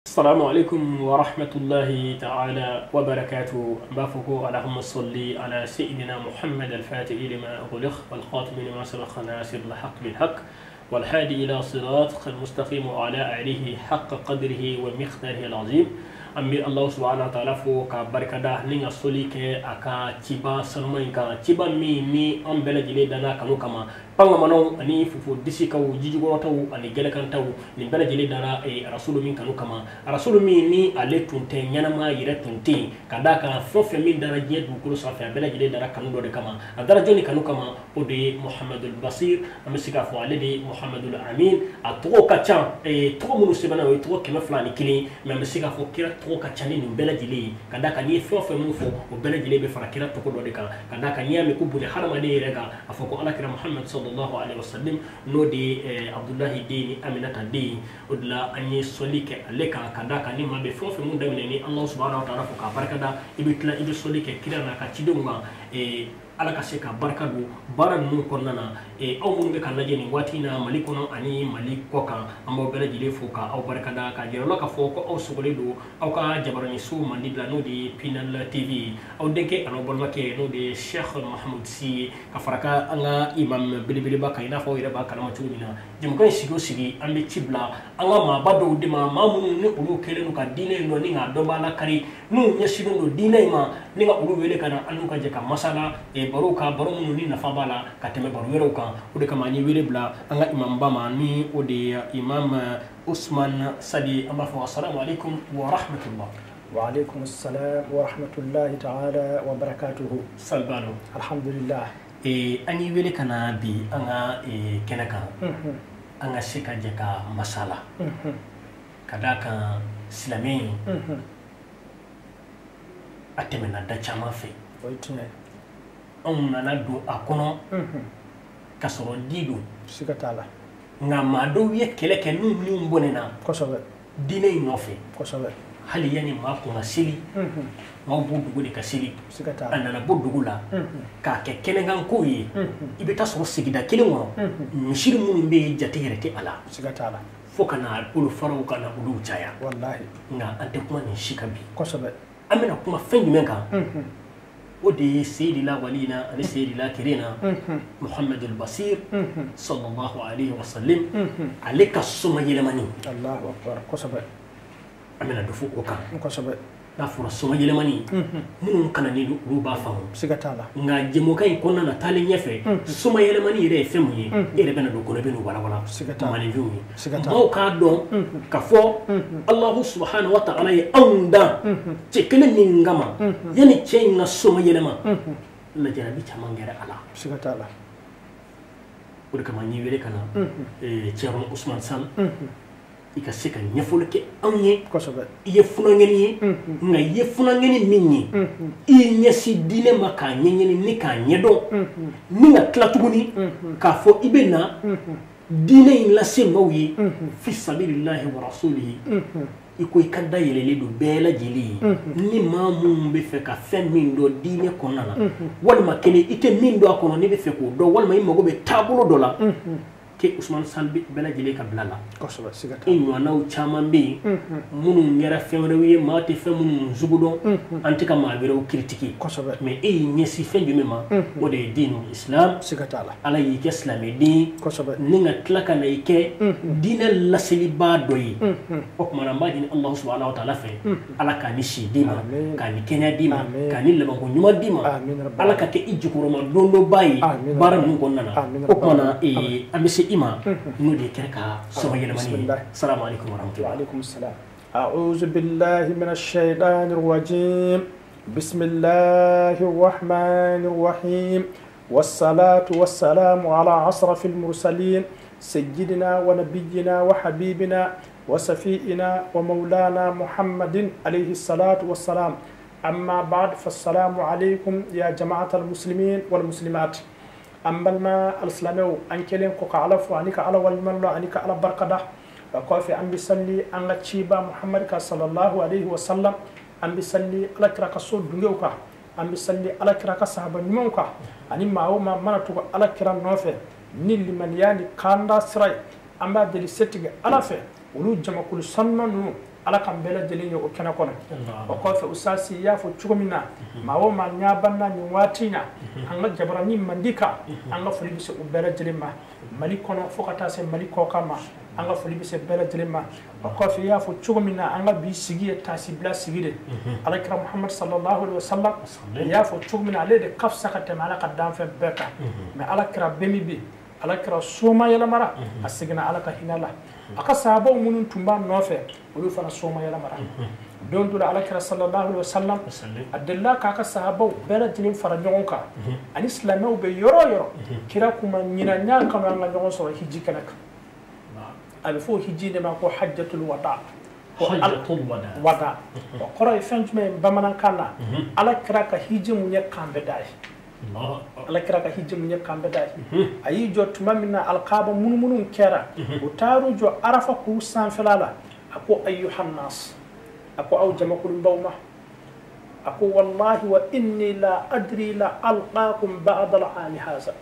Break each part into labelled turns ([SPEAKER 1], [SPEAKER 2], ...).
[SPEAKER 1] السلام عليكم ورحمة الله تعالى وبركاته. بافقو اللهم صل على سيدنا محمد الفاتح لما أغلق والخاتم لما سبق ناصر الحق بالحق والهادي إلى صراط المستقيم وعلى آله حق قدره ومقداره العظيم. An bɛ Alahu subahana wa taala fo ka barikada ni ka soli kɛ a ka ciba sanuma in kan, ciba min ni an bɛɛ lajɛlen danna kanu kama, pangamanaw ani fufu disikaw, jijukɔrɔtaw ani gɛlɛkantaw, nin bɛɛ lajɛlen dara rasulu min kanu kama, rasulu min ni ale tun tɛ ɲɛnama yɛrɛ tun tɛ yen, ka d'a kan fɛn o fɛn min dara diɲɛ dugukolo sanfɛ a bɛɛ lajɛlen dara kanu dɔ de kama. A dara jɔnni kanu kama? O de ye Muhamadul Basir, an bɛ se k'a fɔ ale de ye Muhamadul Amin. A tɔgɔ ka ca, tɔgɔ minnu sɛbɛnna o ye tɔgɔ 201, mais an bɛ se k'a fɔ kira tɔgɔ ka ca ni nin bɛɛ lajɛlen ye, ka d'a kan n'i ye fɛn o fɛn mun fɔ o bɛɛ lajɛlen bɛ fara kira tɔgɔ dɔ de kan, ka d'a kan n'i y'a mɛn ko bonya hadamaden yɛrɛ kan, a fɔ ko alakira Muhamad sallallahu alaihi wasallam, n'o de ye Abdulahi den ni Aminata den ye. O de la an ye sɔli kɛ ale kan, ka d'a kan ni maa bɛ fɛn o fɛn mun daminɛ ni Alahu subahana wa taala fo k'a barikada, i bɛ tila i bɛ sɔli kɛ kira n'a ka cidenw kan, Ala ka se ka barika don baara ninnu kɔnɔna na. Aw minnu bɛ ka lajɛ nin waati in na Mali kɔnɔ ani Mali kɔ kan, an b'aw bɛɛ lajɛlen fo ka aw barikada, ka jira aw la k'a fɔ ko aw sogolen don aw ka jabaraninso mandi la, n'o de ye Pinal TV ye, aw denkɛ ani aw balimakɛ n'o de ye Cheikh Mahamud Sy ye, ka fara ka an ka imam belebeleba kan. I n'a fɔ aw yɛrɛ b'a kalama cogo min na, jɛmukan in sigi o sigi an bɛ ci bila an ka maaba dɔw de ma, maa minnu ni olu kɛlen don ka diinɛ in dɔn ni k'a dɔn b'a la kari, n'u ɲɛsinnen don diinɛ in ma, ni ka olu wele ka na an n'u ka jɛ ka masala baro ka baro minnu ni nafa b'a la ka tɛmɛ baro wɛrɛw kan. O de kama an ye wele bila an ka imamba ma, ni o de ye imam Ousmane Sali. An b'a fɔ asalamu aleykum wa rahmatullah.
[SPEAKER 2] Wa aleykum salam wa rahmatullahi ta'ala wa barakatuhu.
[SPEAKER 1] Salbano.
[SPEAKER 2] Alhamdulillah.
[SPEAKER 1] An y'i wele ka na bi an ka kɛnɛ kan, an ka se ka jɛ ka masala, ka d'a kan silamɛ in a tɛmɛna da caman fɛ.
[SPEAKER 2] O ye tiɲɛ ye.
[SPEAKER 1] Anw nana don a kɔnɔ ka sɔrɔ di don.
[SPEAKER 2] Siga t'a la.
[SPEAKER 1] Nka maa dɔw ye kɛlɛ kɛ n'u niw bɔnɛna.
[SPEAKER 2] Kosɛbɛ.
[SPEAKER 1] Diinɛ in nɔfɛ.
[SPEAKER 2] Kosɛbɛ.
[SPEAKER 1] Hali yanni maa kun ka seli, maaw b'o dugu de ka seli.
[SPEAKER 2] Siga t'a la.
[SPEAKER 1] A nana bɔ dugu la k'a kɛ kɛnɛkanko ye. I bɛ taa sɔrɔ sigida kelen kɔnɔ, misiri minnu bɛ yen jate yɛrɛ tɛ a la.
[SPEAKER 2] Siga t'a la.
[SPEAKER 1] Fo ka na bolofaraw ka na olu caya.
[SPEAKER 2] Walahi.
[SPEAKER 1] Nka an tɛ kuma nin si kan bi.
[SPEAKER 2] Kosɛbɛ.
[SPEAKER 1] An bɛna kuma fɛn jumɛn kan? O de ye Seyidila walina ani Seyidila kirina Muhamadul Basir sallallahu alaihi wa sallam, ale ka soma yɛlɛmani.
[SPEAKER 2] Allahu akbar. Kosɛbɛ.
[SPEAKER 1] An bɛna dɔ fɔ o kan.
[SPEAKER 2] Kosɛbɛ.
[SPEAKER 1] N'a fɔra soma yɛlɛmani, minnu kalannen don olu b'a faamu.
[SPEAKER 2] Siga t'a la.
[SPEAKER 1] Nka jɛmukan in kɔnɔna na taalen ɲɛfɛ, soma yɛlɛmani yɛrɛ ye fɛn mun ye, e yɛrɛ bɛna don kɔnɔ, i bɛ n'o walawala maaninfinw ye.
[SPEAKER 2] Siga t'a la.
[SPEAKER 1] Maaw k'a dɔn k'a fɔ Alahu subahana wa taala ye anw dan cɛ kelen min kama, yanni cɛ in ka soma yɛlɛma, lajarabi caman kɛra a la.
[SPEAKER 2] Siga t'a la.
[SPEAKER 1] O de kama n y'i wele ka na Thierno Ousmane Sall, i ka se ka ɲɛfɔli kɛ anw ye.
[SPEAKER 2] Kosɛbɛ.
[SPEAKER 1] I ye funankɛni ye, nka i ye funankɛni min ye, i y'i ɲɛsin diinɛ ma k'a ɲɛɲini ni k'a ɲɛdɔn, ni ka tila tuguni k'a fɔ i bɛ na diinɛ in lase maaw ye fi sabilillahi wa rasulihi. I ko i ka da yɛlɛlen don bɛɛ lajɛlen ye, ni maa minnu bɛ fɛ ka fɛn min dɔn diinɛ kɔnɔna na, walima kelen i tɛ min dɔn a kɔnɔ n'i bɛ fɛ k'o dɔn, walima i mago bɛ taabolo dɔ la, ke Ousmane Sall bɛɛ lajɛlen ka bila la.
[SPEAKER 2] Kosɛbɛ, siga t'a la.
[SPEAKER 1] I ɲɔgɔnnaw caman bɛ yen minnu kɛra fɛn wɛrɛw ye, maa tɛ fɛn minnu sugu dɔn, an tɛ ka maa wɛrɛw critiquer.
[SPEAKER 2] Kosɛbɛ.
[SPEAKER 1] Mais e y'i ɲɛsin fɛn jumɛn ma? O de ye diinu islam.
[SPEAKER 2] Siga t'a la.
[SPEAKER 1] Ala y'i kɛ silamɛden ye.
[SPEAKER 2] Kosɛbɛ.
[SPEAKER 1] Ni ka tila ka na i kɛ diinɛ laselibaa dɔ ye. O tuma na an b'a ɲini Alahu subahana wa taala fɛ, Ala k'a ni si d'i ma, k'a ni kɛnɛya d'i ma, k'a ni labanko ɲuman d'i ma, Ala ka kɛ i jukɔrɔma dondonba ye baara ninnu kɔnɔna na. O tuma na an bɛ se i ma, n'o de kɛra ka soma yɛlɛmani ye. Salamu aleykum wa rahmatulah.
[SPEAKER 2] Wa aleykum salam. A'udhu billahi minash shaitanir rajim. Bismillahir rahmanir rahim. Wassalatu wassalamu ala asrafil mursalin sayyidina wa nabiyyina wa habibina wa safiina wa maulana Muhammadin alayhi salatu wassalam. Amma ba'd, fassalamu aleykum ya jama'atal muslimin wal muslimat. An balima alisilamɛw, an kɛlen kɔ ka Ala fo ani ka Ala waleɲuman dɔn ani ka Ala barikada, o kɔfɛ an bɛ sali an ka ciba Muhamadu kan sallallahu alaihi wa sallam, an bɛ sali Ala kira ka so dungew kan, an bɛ sali Ala kira ka sahaba ɲumanw kan, ani maa o maa mana tugu Ala kira nɔfɛ ni limaniya ni kanda sira ye, an b'a deli setigi Ala fɛ olu jamakulu sanuman ninnu Ala k'an bɛɛ lajɛlen ye o kɛnɛ kɔnɔ. O kɔfɛ usasi i y'a fɔ cogo min na, maa o maa ɲɛ b'an na nin waati in na, an ka jabarani mandi kan, an ka foli bɛ se u bɛɛ lajɛlen ma, Mali kɔnɔ fo ka taa se Mali kɔkan ma, an ka foli bɛ se bɛɛ lajɛlen ma. O kɔfɛ i y'a fɔ cogo min na, an ka bi sigi ye taasibila sigi de. Alakira Muhamadu sallallahu alaihi wa sallam, i y'a fɔ cogo min na, ale de ka fisa ka tɛmɛ Ala ka danfɛn bɛɛ kan. Mais Alakira bɛ min bi, Alakira soma yɛlɛmara, a seginna Ala ka hinɛ la. A ka sahabaw minnu tun b'a nɔfɛ, olu fana soma yɛlɛmara. Don dɔ la Alakira sallallahu alaihi wa sallam, a delila k'a ka sahabaw bɛɛ lajɛlen fara ɲɔgɔn kan, ani silamɛw bɛ yɔrɔ o yɔrɔ, kira kuma ɲinan y'a kanu an ka ɲɔgɔn sɔrɔ hiji kɛnɛ kan. A bɛ fɔ o hiji de ma ko hajjatul wada.
[SPEAKER 1] Hajjatul
[SPEAKER 2] wada. O kɔrɔ ye fɛn jumɛn ye bamanankan na? Alakira ka hiji mun ye kanbɛda ye. Alakira ka hiji mun ye kanbɛda ye. A y'i jɔ tuma min na alikaaba munumunu kɛra, u taar'u jɔ Arafa kuru sanfɛla la. A ko ayyuhannas, a ko aw jamakulubaw ma, a ko wallahi wa inni la adri la alqaakum ba'da al-aami haza.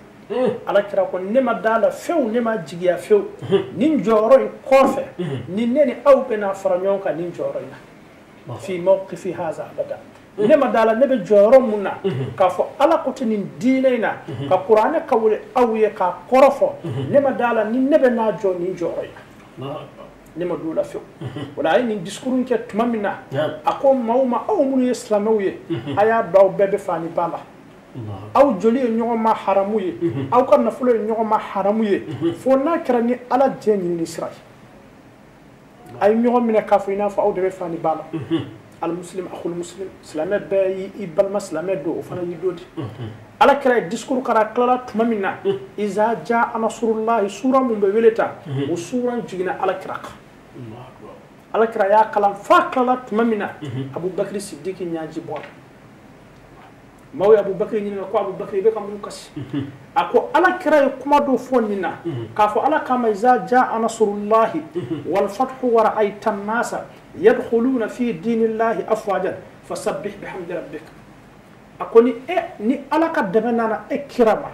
[SPEAKER 2] Alakira ko ne ma da la fewu, ne ma jigiya fewu, nin jɔyɔrɔ in kɔfɛ, ni ne ni aw bɛna fara ɲɔgɔn kan nin jɔyɔrɔ in na, fi mawqifi haza abada. Ne ma da la ne bɛ jɔyɔrɔ mun na, k'a fɔ Ala ko tɛ nin diinɛ in na, ka kuranɛ ka wele aw ye k'a kɔrɔ fɔ, ne ma da la ni ne bɛ n'a jɔ nin jɔyɔrɔ in na, ne ma d'o la fewu. O la a ye nin discours in kɛ tuma min na, a ko maaw ma, aw minnu ye silamɛw ye, a y'a dɔn aw bɛɛ bɛ fa ni ba la, aw joli ye ɲɔgɔn ma haramu ye, aw ka nafolo ye ɲɔgɔn ma haramu ye, fo n'a kɛra ni Ala jɛ ɲinini sira ye. A ye ɲɔgɔn minɛ k'a fɔ i n'a fɔ aw de bɛ fa ni ba la. Al-muslim akhul muslim, silamɛ bɛɛ y'i balima silamɛ don, o fana y'i don de. Ala kira ye discours kɛra, a tilala tuma min na, iza jaa nasrullahi, sura mun bɛ wele ta, o sura jiginna Ala kira kan. Ala kira y'a kalan f'a tilala tuma min na, Abubakar Sidiki ɲaji bɔra. Maaw ye Abubakar ɲininka ko Abubakar i bɛ ka mun kasi? A ko Ala kira ye kuma dɔ fɔ nin na, k'a fɔ Ala kama iza jaa nasrullahi wal fathu wa ra'ayta an-nasa yadkhuluna fi dinillahi afwajan fasabbih bihamdi rabbik. A ko ni e ni Ala ka dɛmɛ nana e kira ma,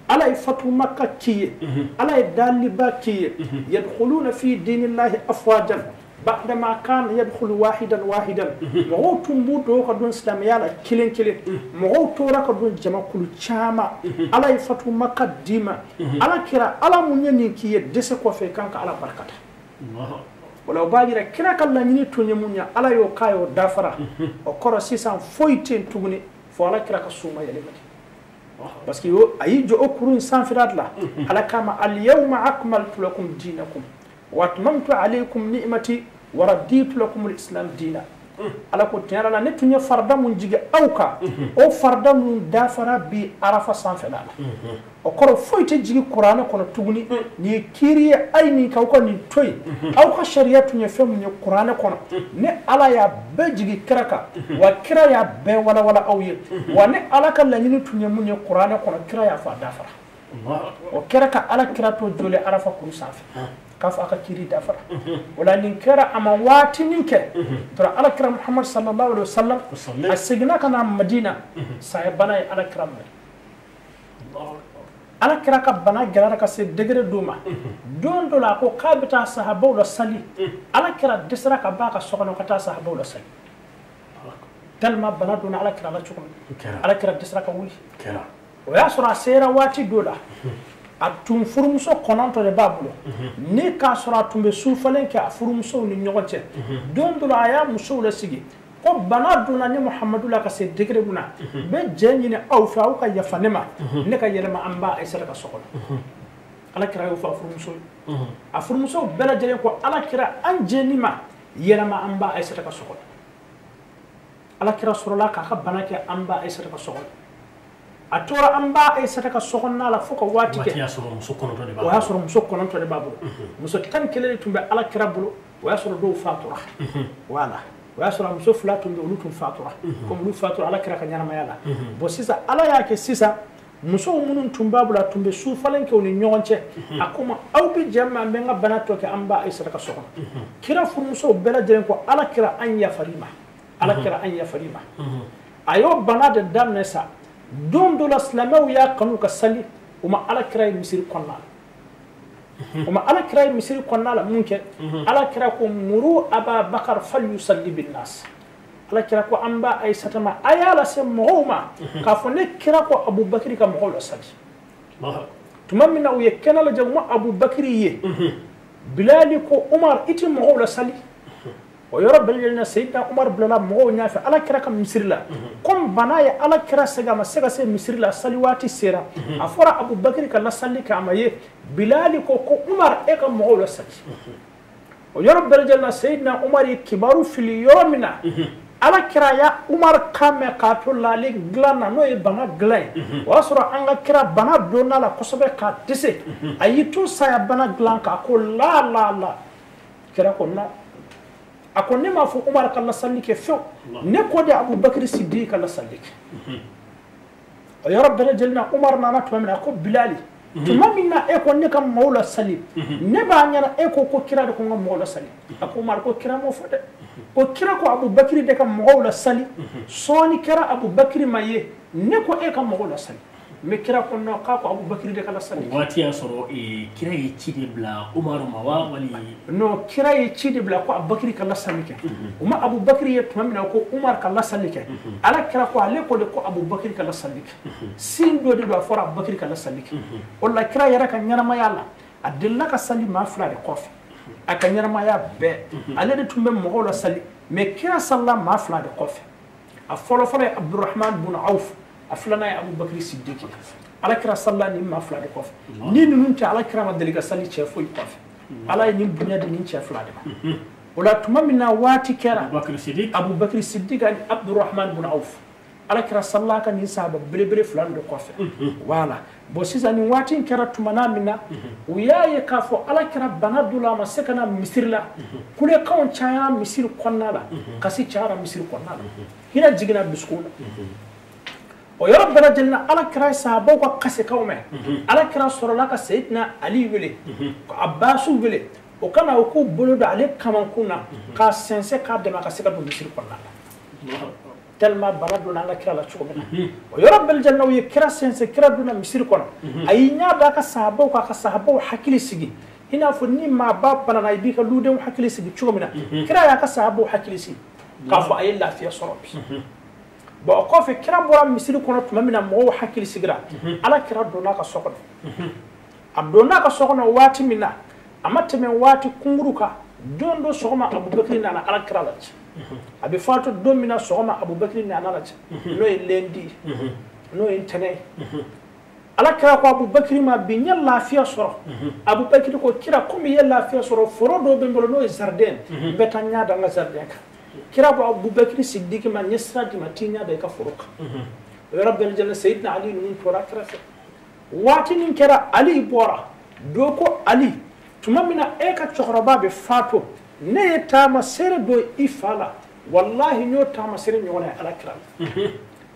[SPEAKER 2] Ala ye fatu Makka k'i ye, Ala ye daliba k'i ye, yadkhuluna fi dinillahi afwajan ba'dama kana yadkhulu wahidan wahidan. Mɔgɔw tun b'u dɔw ka don silamɛya la kelen kelen, mɔgɔw tora ka don jamakulu caman. Ala ye fatu Makka d'i ma, Ala kira Ala mun ye nin k'i ye dɛsɛ kɔfɛ, i kan ka Ala barikada. O la o b'a yira kira ka laɲini tun ye mun ye, Ala y'o k'a y'o dafara. O kɔrɔ sisan foyi tɛ yen tuguni fo Ala kira ka soma yɛlɛma. Parce que a y'i jɔ o kuru in sanfɛla de la, Ala kama al-yawma akmaltu lakum dinakum wa atmamtu alaykum ni'mati wa raditu lakum al-islam dina. Ala ko tiɲɛ yɛrɛ la ne tun ye farida mun jigin aw kan, o farida ninnu dafara bi Arafa sanfɛla la. O kɔrɔ foyi tɛ jigin kuranɛ kɔnɔ tuguni, nin ye kiiri ye, a ye nin kɛ, aw ka nin to yen. Aw ka sariya tun ye fɛn mun ye kuranɛ kɔnɔ, ne Ala y'a bɛɛ jigin kira kan, wa kira y'a bɛɛ walawala aw ye, wa ne Ala ka laɲini tun ye mun ye kuranɛ kɔnɔ, kira y'a fɔ a dafara. O kɛra ka Ala kira to jɔlen Arafa kuru sanfɛ, k'a fɔ a ka kiiri dafara. O la nin kɛra a ma waatinin kɛ dɔrɔn, Ala kira Muhamadu sallallahu alaihi wa sallam a seginna ka na Madina, saya bana ye Ala kira minɛ. Ala kira ka bana gɛlɛyara ka se degré dɔ ma. Don dɔ la a ko k'a bɛ taa sahabaw la sali. Ala kira dɛsɛra ka bɔ a ka so kɔnɔ ka taa sahabaw la sali, tellement bana donna Ala kira la cogo min, Ala kira dɛsɛra ka wuli. O y'a sɔrɔ a sera waati dɔ la, a tun furumuso 9 de b'a bolo, ni k'a sɔrɔ a tun bɛ sufalen kɛ a furumusow ni ɲɔgɔn cɛ. Don dɔ la a y'a musow lasigi ko bana donna ne Muhamadu la ka se degré mun na, n bɛ jɛ ɲini aw fɛ, aw ka yafa ne ma, ne ka yɛlɛma an ba Ayisata ka so kɔnɔ. Ala kira y'o fɔ a furumuso ye. A furumusow bɛɛ lajɛlen ko Ala kira an jɛnni ma, yɛlɛma an ba Ayisata ka so kɔnɔ. Ala kira sɔrɔla k'a ka bana kɛ an ba Ayisata ka so kɔnɔ. A tora an ba Ayisata ka so kɔnɔna la fo ka waati kɛ.
[SPEAKER 1] O y'a sɔrɔ muso 9 de b'a bolo.
[SPEAKER 2] O y'a sɔrɔ muso 9 de b'a bolo. Muso 11 de tun bɛ Ala kira bolo, o y'a sɔrɔ dɔw fatura. Voilà. O y'a sɔrɔ muso 2 tun bɛ, olu tun fatura. Komi olu fatura Ala kira ka ɲɛnamaya la. Bon sisan Ala y'a kɛ sisan musow minnu tun b'a bolo, a tun bɛ sufalen kɛ u ni ɲɔgɔn cɛ. A ko ma aw bɛ jɛ ma, n bɛ n ka bana tɔ kɛ an ba Ayisata ka so kɔnɔ. Kira furumusow bɛɛ lajɛlen ko Ala kira an yafar'i ma, Ala kira an yafar'i ma. A y'o bana de daminɛ sa. Don dɔ la silamɛw y'a kanu ka sali, u ma Ala kira ye misiri kɔnɔna la. O ma Ala kira ye misiri kɔnɔna la mun kɛ? Ala kira ko muru Ababakar falyusalli binnas. Ala kira ko an ba Aissata ma a y'a lase mɔgɔw ma k'a fɔ ne kira ko Abubakari ka mɔgɔw lasali. Tuma min na u ye kɛnɛ lajɛ, u ma Abubakari ye. Bilali ko Umar i ti mɔgɔw lasali. O yɔrɔ bɛɛ lajɛlen na Seyidina Umar bilala mɔgɔw ɲɛfɛ Ala kira ka misiri la. Komi bana ye Ala kira sɛgɛn, a ma se ka se misiri la, sali waati sera. A fɔra Abubakari ka lasali kɛ, a ma ye. Bilali ko ko Umar e ka mɔgɔw lasali. O yɔrɔ bɛɛ lajɛlen na Seyidina Umar ye kibaru fili yɔrɔ min na, Ala kira ya Umar kan mɛn k'a to lale dilan na, n'o ye bana dilan ye. O y'a sɔrɔ an ka kira bana donna la kosɛbɛ k'a dɛsɛ. A y'i to saya bana dilan kan, a ko la la la. Kira ko non. A ko ne m'a fɔ Umar ka lasali kɛ fewu, ne ko de Abubakari Sidiki ka lasali kɛ. O yɔrɔ bɛɛ lajɛlen na Umar nana tuma min na, a ko Bilali, tuma min na e ko ne ka maaw lasali, ne b'a ɲɛna e ko ko kira de ko n ka mɔgɔw lasali. A ko Umar ko kira m'o fɔ dɛ, ko kira ko Abubakari de ka mɔgɔw lasali. Sɔɔni kɛra Abubakari ma ye, ne ko e ka mɔgɔw lasali. Mais kira ko non, k'a ko Abubakari de ka lasali.
[SPEAKER 1] Waati y'a sɔrɔ kira ye ci de bila Umar ma wa wali?
[SPEAKER 2] Non, kira ye ci de bila ko Abubakari ka lasali kɛ. O ma Abubakari ye tuma min na ko Umar ka lasali kɛ, Ala kira ko ale ko de ko Abubakari ka lasali kɛ. Sin dɔ de don, a fɔra Abubakari ka lasali kɛ. O la kira yɛrɛ ka ɲɛnamaya la, a delila ka sali maa fila de kɔfɛ. A ka ɲɛnamaya bɛɛ, ale de tun bɛ mɔgɔw lasali, mais kira salila maa fila de kɔfɛ. A fɔlɔ fɔlɔ ye Abdurahman bun Awf, a filanan ye Abubakari Sidiki. Ala kira salila nin maa fila de kɔfɛ. Ni ninnu tɛ, Ala kira ma deli ka sali cɛ foyi kɔfɛ. Ala ye nin bonya di nin cɛ fila de ma. O la tuma min na waati kɛra, Abubakari Sidiki ani Abdurahman bun Awf, Ala kira salila ka nin sahaba belebele fila de kɔfɛ. Voilà. Bon, sisan nin waati in kɛra tuma n'a min na, u y'a ye k'a fɔ Ala kira bana dɔ la, a ma se ka na misiri la. Kulekanw cayara misiri kɔnɔna la, kasi cayara misiri kɔnɔna la, hinɛ jiginna dusukun na. O yɔrɔ bɛɛ lajɛlen na Ala kira ye sahabaw ka kasikanw mɛn. Ala kira sɔrɔla ka Seyidina Ali wele, ka Abasu wele, o ka na o k'u bolo don ale kamankun na k'a sɛnsɛn k'a dɛmɛ a ka se ka don misiri kɔnɔna la. Tellement bana donna an ka kira la cogo min na, o yɔrɔ bɛɛ lajɛlen na u ye kira sɛnsɛn, kira donna misiri kɔnɔ. A y'i ɲɛ da a ka sahabaw kan, a ka sahabaw hakili sigi. I n'a fɔ ni maaba banana i b'i ka ludenw hakili sigi cogo min na, kira y'a ka sahabaw hakili sigi k'a fɔ a ye lafiya sɔrɔ bi. Bon, o kɔfɛ kira bɔra misiri kɔnɔ tuma min na, mɔgɔw hakili sigira. Ala kira donna a ka so kɔnɔ. A donna a ka so kɔnɔ waati min na, a ma tɛmɛ waati kunkuru kan, don dɔ sɔgɔma Abubakari nana Ala kira lajɛ. A bɛ faatu don min na sɔgɔma Abubakari nana lajɛ, n'o ye lundi, n'o ye ntɛnɛn ye. Ala kira ko Abubakari ma bi n ye lafiya sɔrɔ. Abubakari ko kira, komi i ye lafiya sɔrɔ, foro dɔ bɛ n bolo n'o ye jardin, n bɛ taa n ɲɛ da n ka jardin kan. Kira ko Abubakari Sidiki ma n ye sira d'i ma, t'i ɲɛ da i ka foro kan. O yɔrɔ bɛɛ lajɛlen Seyidina Ali ninnu tora kɛrɛfɛ. Waati min kɛra, Ali bɔra dɔ ko Ali, tuma min na e ka cɛkɔrɔba bɛ faatu, ne ye taama seere dɔ i fa la, walahi n y'o taama seere ɲɔgɔn ye Ala kira la.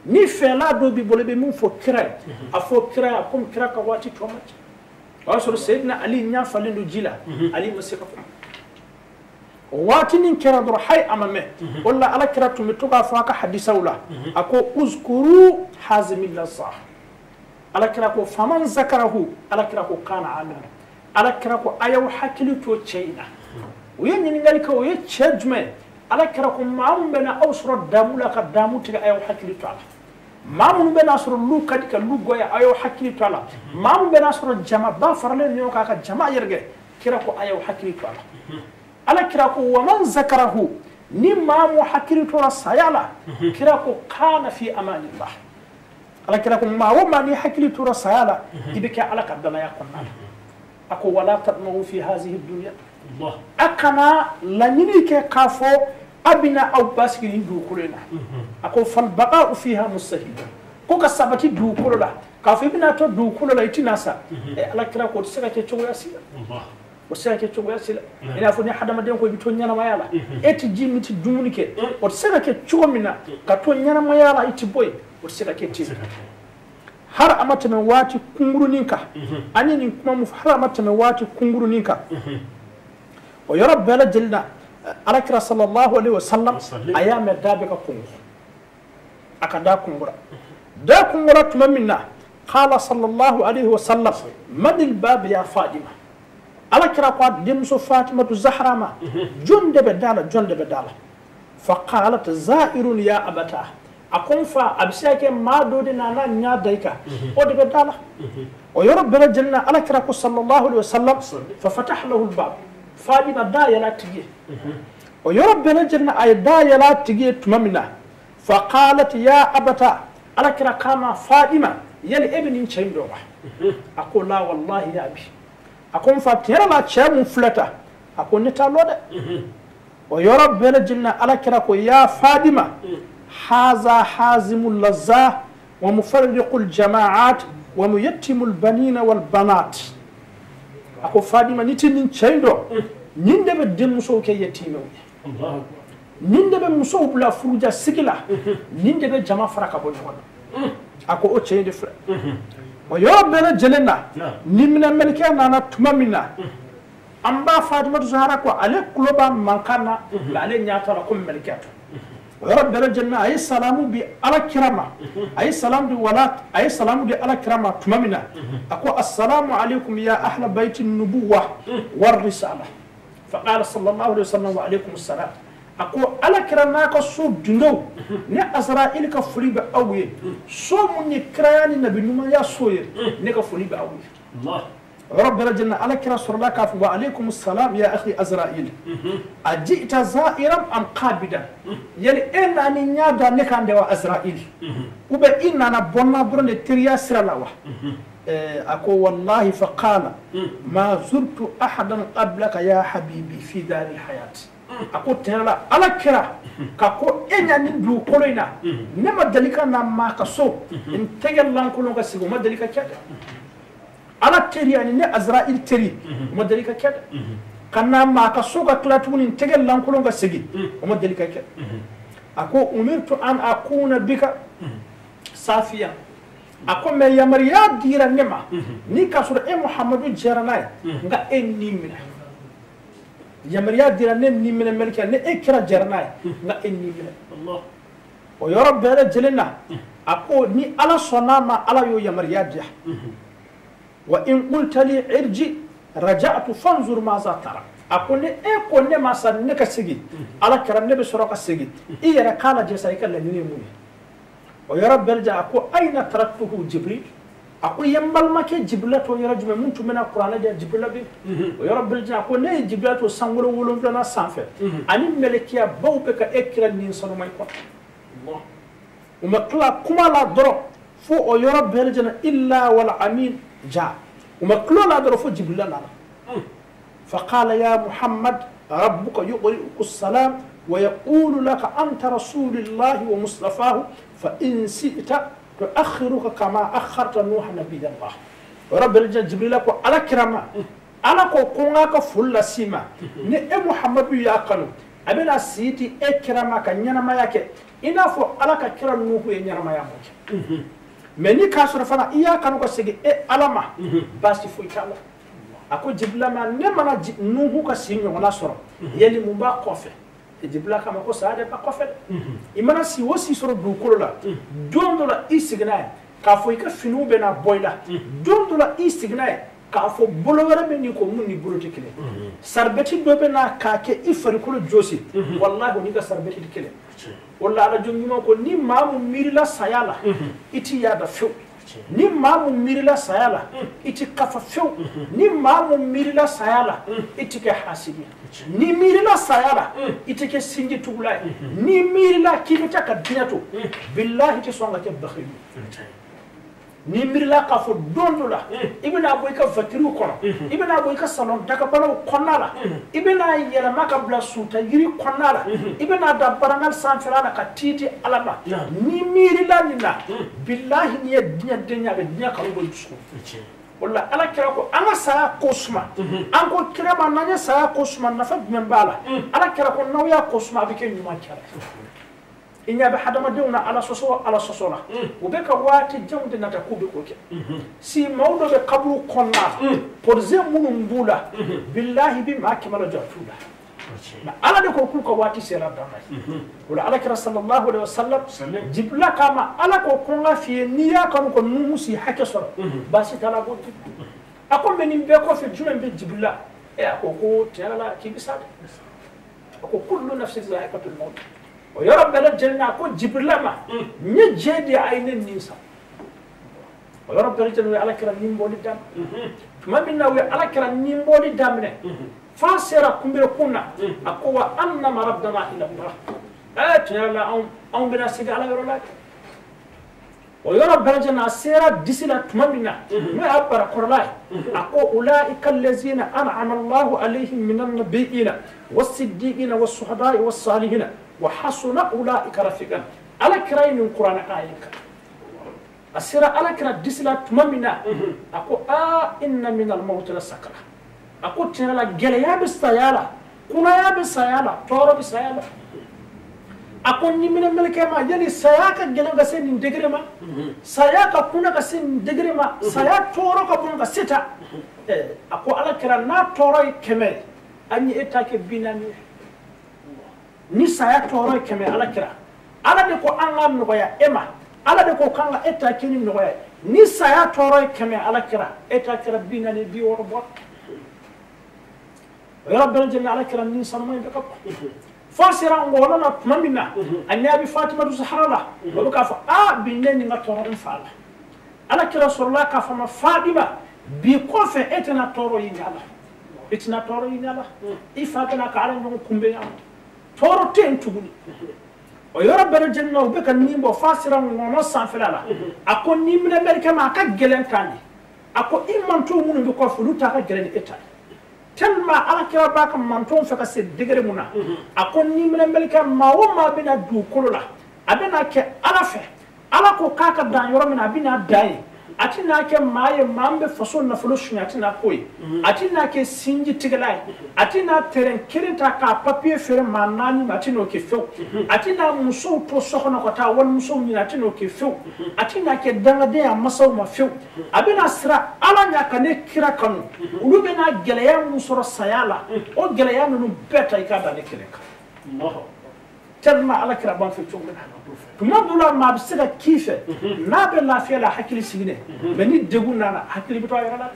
[SPEAKER 2] Ni fɛla dɔ b'i bolo i bɛ min fɔ kira ye, a fɔ kira ye, komi kira ka waati tɔ man ca. O y'a sɔrɔ Seyidina Ali ɲɛ falen don ji la, Ali ma se ka kuma. Waati min kɛra dɔrɔn hayi a ma mɛn. O la Ala kira tun bɛ to k'a fɔ a ka hadisaw la, a ko uzkuru hazimi lazza. Ala kira ko faman zakarahu, Ala kira ko kana amina. Ala kira ko a y'aw hakili to cɛ in na. U ye ɲininkali kɛ, o ye cɛ jumɛn ye? Ala kira ko maa min bɛna aw sɔrɔ damu la ka damu tigɛ, a y'aw hakili to a la. Maa minnu bɛna sɔrɔ lu ka di ka lu goya, a y'aw hakili to a la. Maa min bɛna sɔrɔ jamaba faralen ɲɔgɔn kan ka jama yɛrɛkɛ, kira ko a y'aw hakili to a la. Ala kira ko waman zakarahu, ni maa mu hakili tora saya la, kira ko kana fi amanillah. Ala kira ko maa o maa ni hakili tora saya la, i bɛ kɛ Ala ka danaya kɔnɔna la. A ko wala tatmau fi hazihi dunya. A kana laɲini kɛ k'a fɔ a bɛna aw basigi nin dugukolo in na. A ko falbaqa'u fiha mustahil, ko ka sabati dugukolo la, k'a fɔ i bɛna to dugukolo la i tɛna sa. Ala kira ko o tɛ se ka kɛ cogoya si la. O tɛ se ka kɛ cogoya si la. I n'a fɔ ni hadamaden ko i bɛ to ɲɛnamaya la, e tɛ ji min, i tɛ dumuni kɛ, o tɛ se ka kɛ cogo min na ka to ɲɛnamaya la i tɛ bɔ yen, o tɛ se ka kɛ ten. Har a ma tɛmɛ waati kunkurunin kan, an ye nin kuma mun fɔ, har a ma tɛmɛ waati kunkurunin kan, o yɔrɔ bɛɛ lajɛlen na Ala kira sallallahu alaihi wasallam a y'a mɛn da bɛ ka kungo, a ka da kungora. Da kungora tuma min na, qala sallallahu alaihi wasallam manil bab ya Fadima. Ala kira ko a denmuso Fatimatu Zahra ma jɔn de bɛ da la jɔn de bɛ da la fa qalat zairun ya abata a ko n fa a bɛ se ka kɛ maa dɔ de nana ɲa da i kan o de bɛ da la o yɔrɔ bɛɛ lajɛlen na ala kira ko sallallahu alaihi wasallam fa fataha lahu albab Fatima da yɛlɛ a tigi ye o yɔrɔ bɛɛ lajɛlen na a ye da yɛlɛ a tigi ye tuma min na fa qalat ya abata ala kira kama Fatima yali e bɛ nin cɛ in dɔn wa a ko la wallahi ya abi a ko n fa tiɲɛ yɛrɛ la cɛ mun filɛ tan a ko ne t'a lɔn dɛ o yɔrɔ bɛɛ lajɛlen na ala kira ko ya Fatima haza hazimu lazza wa mufarriqu aljamaat wa muyattimu albanina walbanat a ko Fatima ni tɛ nin cɛ in dɔn nin de bɛ denmusow kɛ yatiimɛw ye nin de bɛ musow bila furuja sigi la nin de bɛ jama fara ka bɔ ɲɔgɔn na a ko o cɛ in de filɛ o yɔrɔ bɛɛ lajɛlen na ni minɛ mɛlikɛ nana tuma min na an b'a Fatimatu Zahara ko ale tulo b'a mankan na mɛ ale ɲɛ t'a la ko mɛlikɛ to o yɔrɔ bɛɛ lajɛlen na a ye salamu di ala kira ma a ye salamu di wala a ye salamu di ala kira ma tuma min na a ko assalamu alaikum ya ahla bayti nubuwa war risala fa qala sallallahu alaihi wasallam wa alaikum assalam a ko ala kira n'a ka so dundow ne Azraïl ka foli bɛ aw ye so mun ye kiraya ni nabi ɲumanya so ye ne ka foli bɛ aw ye o yɔrɔ bɛɛ lajɛlen na ala kira sɔrɔla k'a fɔ wa alaikum salam ya akhi Azraïl a ji'ta za'iran am qabidan yali e nani ɲa da ne kan de wa Azraïl ou bien i nana bɔnna dɔrɔn de teriya sira la wa a ko wallahi fa qala ma zurtu ahadan qablaka ya habibi fi dari hayat a ko tiɲɛ la ala kira ka ko e ɲa nin dugukolo in na ne ma deli ka na maa ka so n tɛgɛ lankolon ka sigi o ma deli ka kɛ dɛ ala teri ani ne Azraïl teri o ma deli ka kɛ dɛ ka na maa ka so ka tila tuguni n tɛgɛ lankolon ka sigi o ma deli ka kɛ a ko umirtu an akuna bika safiya a ko mɛ yamaruya dira ne ma ni k'a sɔrɔ e Muhamadu jɛra n'a ye nka e ni minɛ yamaruya dira ne ni minɛ mɛlikɛ ne e kira jɛra n'a ye nka e ni minɛ o yɔrɔ bɛɛ lajɛlen na a ko ni ala sɔnn'a ma ala y'o yamaruya diya wa in qulta li irji raja'tu fanzur maza tara a ko ne e ko ne ma sa ne ka segin ala kɛra ne bɛ sɔrɔ ka segin i yɛrɛ k'a lajɛ sa i ka laɲini ye mun ye o yɔrɔ bɛɛ lajɛlen a ko ayna taraktuhu Jibril a ko i ye n balimakɛ Jibirila to yɔrɔ jumɛn mun tun bɛna kuranɛ di Jibirila bɛ o yɔrɔ bɛɛ lajɛlen a ko ne ye Jibirila to sankolo wolonwulanan sanfɛ ani mɛlɛkiya baw bɛ ka e kira nin sanuma in kɔnɔ u ma tila kuma la dɔrɔn fo o yɔrɔ bɛɛ lajɛlen illa wal amin ja u ma tila la dɔrɔn fo Jibirila nana fa qala ya Muhammad rabbuka yuqri'uka salam wa yaqulu laka anta rasulillahi wa mustafahu fa in si'ta tuakhiruka kama akharta Nuha nabiyallah rabbil Jibril ko ala kirama ala ko ko n ka foli las'i ma ni e Muhammadu y'a kanu a bɛna si di e kira ma ka ɲɛnamaya kɛ i n'a fɔ ala ka kira Nuhu ye ɲɛnamaya mun kɛ mɛ ni k'a sɔrɔ fana i y'a kanu ka segin e ala ma baasi foyi t'a la a ko Jibirila ma ne mana Nuhu ka si ɲɔgɔnna sɔrɔ yali mun b'a kɔfɛ Jibirila kama ko saya de b'a kɔfɛ dɛ i mana si o si sɔrɔ dugukolo la don dɔ la i seginna ye k'a fɔ i ka finiw bɛna bɔ i la don dɔ la i seginna ye k'a fɔ bolo wɛrɛ bɛ nin ko mun ni bolo tɛ kelen saribɛti dɔ bɛ na k'a kɛ i farikolo jɔsi walahi o n'i ka saribɛti tɛ kelen o la alajo ɲuman ko ni maa mun miirila saya la i t'i yaada fiyewu ni maa mun miirila saya la i ti kafa fiyewu ni maa mun miirila saya la i ti kɛ hasidi ye ni miirila saya la i ti kɛ sinji tugula ye ni miirila k'i bɛ taa ka diɲɛ to bilahi i ti sɔn ka kɛ baxilu ni miirila k'a fɔ don dɔ la i bɛna bɔ i ka vatiriw kɔnɔ i bɛna bɔ i ka salon dakabanaw kɔnɔna la i bɛna yɛlɛma ka bila suta yiri kɔnɔna la i bɛna da barangali sanfɛla la ka t'i di ala ma ni miirila nin na bilahi n'i ye diɲɛ den ye a bɛ diɲɛ kanu bɔ i dusukun o la ala kira ko an ka saya ko suma an ko kira ma n'an ye saya ko suma nafa jumɛn b'a la ala kira ko n'aw y'a ko suma a bɛ kɛ ɲuman kɛra i ɲɛ bɛ hadamadenw na ala sɔsɔ ala sɔsɔ la u bɛ ka waati janw de nata k'u bɛ k'o kɛ si maaw dɔ bɛ kaburu kɔnɔna la pɔrize minnu b'u la bilahi bi maa kɛmɛ la jɔ a t'u la mɛ ala de ko k'u ka waati sera dan na o la ala kira sallallahu alaihi wa sallam Jibirila k'a ma ala ko ko n ka f'i ye n'i y'a kanu ko Nuhu si hakɛ sɔrɔ baasi t'a la ko a ko mɛ nin bɛɛ kɔfɛ jumɛn bɛ Jibirila A ko ko tiɲɛ yɛrɛ la k'i bɛ sa dɛ. A ko kullu nafsin za'iqatul maut. O yɔrɔ bɛɛ lajɛlen na a ko Jibirila ma n ye diɲɛ di a ye ne nin sa. O yɔrɔ bɛɛ lajɛlen u ye Ala kira nin bɔli daminɛ. Tuma min na u ye Ala kira nin bɔli daminɛ f'a sera kunberekun na a ko wa anna maraddana ila Allah. Tiɲɛ yɛrɛ la anw bɛna segin Ala yɔrɔ la dɛ. O yɔrɔ bɛɛ lajɛlen na a sera disi la tuma min na n'o y'a barakɔrɔla ye a ko ulaika allazina an'ama Allahu alayhim minan nabiyina was-siddiqina was-shuhada'i was-salihina wa hasuna ulaika rafiqan. Ala kira ye nin kuranɛ aya in kan. A sera Ala kira disi la tuma min na a ko aa inna minal mawti la sakra. A ko tiɲɛ la gɛlɛya bɛ saya la, kunaya bɛ saya la, tɔɔrɔ bɛ saya la. A ko ni minɛ mɛlɛkɛ ma yali saya ka gɛlɛn ka se nin degré ma, saya ka kunna ka se nin degré ma, saya tɔɔrɔ ka bon ka se ta. A ko Ala kira n'a tɔɔrɔ ye 100 ye an ye e ta kɛ 40 ye. Ni saya tɔɔrɔ ye 100 Ala kira Ala de ko an ka nɔgɔya e ma, Ala de ko k'an ka e ta kɛ ni nɔgɔya ye. Ni saya tɔɔrɔ ye 100 Ala kira e ta kɛra 40 60 bɔ. O yɔrɔ bɛɛ lajɛlen Ala kira ni sanuma in bɛ ka bɔ. F'a sera ngɔlɔ la tuma min na a ɲɛ bɛ Fatima Zahara la o bɛ k'a fɔ aa bi ne nin ka tɔɔrɔ n fa la. Ala kira sɔrɔla k'a fɔ ma Fatima bi kɔfɛ e tɛna tɔɔrɔ ɲini a la, e tɛna tɔɔrɔ ɲini a la, i fa bɛna ka Ala ɲɔgɔn kunbɛn yan, tɔɔrɔ tɛ yen tuguni. O yɔrɔ bɛɛ lajɛlen na u bɛ ka nin bɔ f'a sera ŋɔnɔ sanfɛla la a ko ni minɛ mɛrikɛ ma a ka gɛlɛn tan de. A ko i manton minnu bɛ kɔfɛ olu ta ka gɛlɛn ni e ta ye. Tellement Ala kira b'a ka manton fɛ ka se degré mun na a ko ni minɛ mɛlɛkɛ maa o maa bɛna dugukolo la a bɛna kɛ Ala fɛ, Ala ko k'a ka dan yɔrɔ min na a bɛna dan yen. A tɛna kɛ maa ye maa min bɛ faso nafolo suɲɛ, a tɛna k'o ye, a tɛna kɛ sinji tigɛla ye, a tɛna terrain kelen ta k'a papier feere maa 4 ma, a tɛna o kɛ fewu, a tɛna musow to so kɔnɔ ka taa walimusow ɲini, a tɛna o kɛ fewu, a tɛna kɛ dangaden ye a masaw ma fewu. A bɛna siran Ala ɲɛ ka ne kira kanu, olu bɛna gɛlɛya mun sɔrɔ saya la o gɛlɛya ninnu bɛɛ ta i k'a da ne kelen kan. Tellement Ala kira b'an fɛ cogo min na tuma dɔ la maa bɛ se ka k'i fɛ n'a bɛ lafiya la hakili sigilen, mais ni degun nana hakili bɛ to a yɛrɛ la.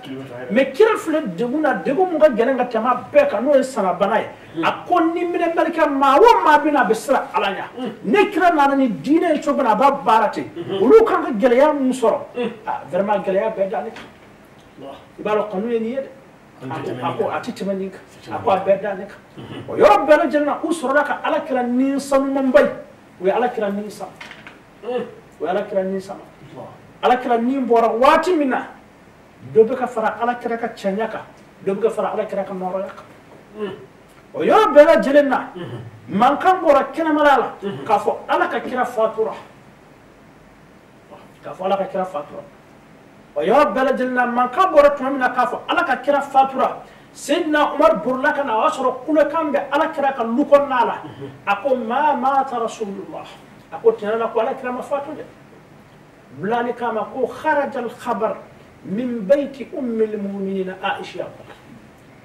[SPEAKER 2] Mais kira filɛ degun na, degun mun ka gɛlɛn ka tɛmɛ a bɛɛ kan n'o ye sanabana ye. A ko ni minɛ mɛlɛkɛ maa o maa bɛ na a bɛ siran Ala ɲɛ, ne kira nana ni diinɛ ye cogo min na a b'a baara ten, olu kan ka gɛlɛya mun sɔrɔ vraiment gɛlɛya bɛɛ d'ale kan. I b'a dɔn kanu ye nin ye dɛ. A ko a tɛ tɛmɛ nin kan, a ko a bɛɛ d'ale kan. O yɔrɔ bɛɛ lajɛlen na u sɔrɔla ka Ala kira ni sanumanba ye, u ye Ala kira ni sama, u ye Ala kira ni sama. Ala kira ni bɔra waati min na dɔ bɛ ka fara Ala kira ka cɛɲa kan, dɔ bɛ ka fara Ala kira ka nɔrɔya kan. O yɔrɔ bɛɛ lajɛlen na mankan bɔra kɛnɛmala la k'a fɔ Ala ka kira fatura, k'a fɔ Ala ka kira fatura. O yɔrɔ bɛɛ lajɛlen na mankan bɔra tuma min na k'a fɔ Ala ka kira fatura, Seydina Umar bolila ka na, o y'a sɔrɔ kulekan bɛ Ala kira ka lu kɔnɔna la. A ko maa mata rasulullah, a ko tiɲɛ la ko Ala kira ma fatu dɛ. Bilali kama ko kharaja al-khabar min bayti ummi al-mu'minina Aisha.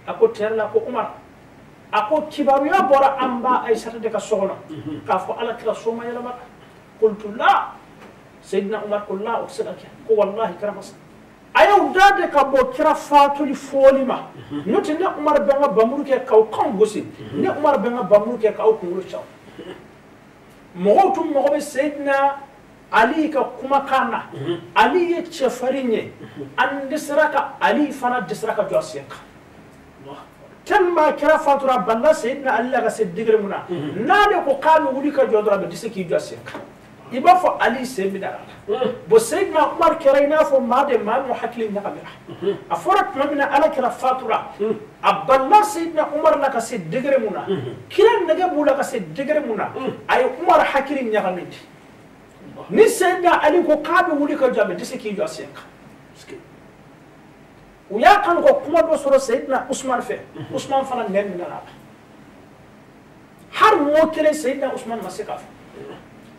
[SPEAKER 2] A ko tiɲɛ la ko Umar, a ko kibaruya bɔra an ba Aisha de ka so kɔnɔ k'a fɔ Ala kira so ma yɛlɛma. Qultu la, Seydina Umar ko la o tɛ se ka kɛ, ko wallahi kira ma sa. A y'aw da de ka bɔ kira fatuli fɔli ma, n'o tɛ ne Umar bɛ n ka bamuru kɛ k'aw kan gosi, ne Umar bɛ n ka bamuru kɛ k'aw kunkolo caw. Mɔgɔw tun mago bɛ Seydina Ali ka kumakan na. Ali ye cɛfarin ye, an dɛsɛra ka Ali fana dɛsɛra ka jɔ a sen kan. Tellement kira fatura balla Seydina Ali la ka se degré mun na, n'ale ko k'a bɛ wuli ka jɔ dɔrɔn a bɛ dɛsɛ k'i jɔ a sen kan. I b'a fɔ Ali sen bɛ da la. Bon Seydina Umar kɛra i n'a fɔ maa de maa min hakili ɲagamina. A fɔra tuma min na Ala kira fatura, a balla Seydina Umar la ka se degré mun na, kira nɛgɛ b'u la ka se degré mun na, a ye Umar hakili ɲagami de. Ni Seydina Ali ko k'a bɛ wuli ka jɔ a bɛ dɛsɛ k'i jɔ a sen kan. U y'a kanu ka kuma dɔ sɔrɔ Seydina Usman fɛ, Usman fana nɛn minɛ a la. Hali mot kelen Seydina Usman ma se k'a fɔ.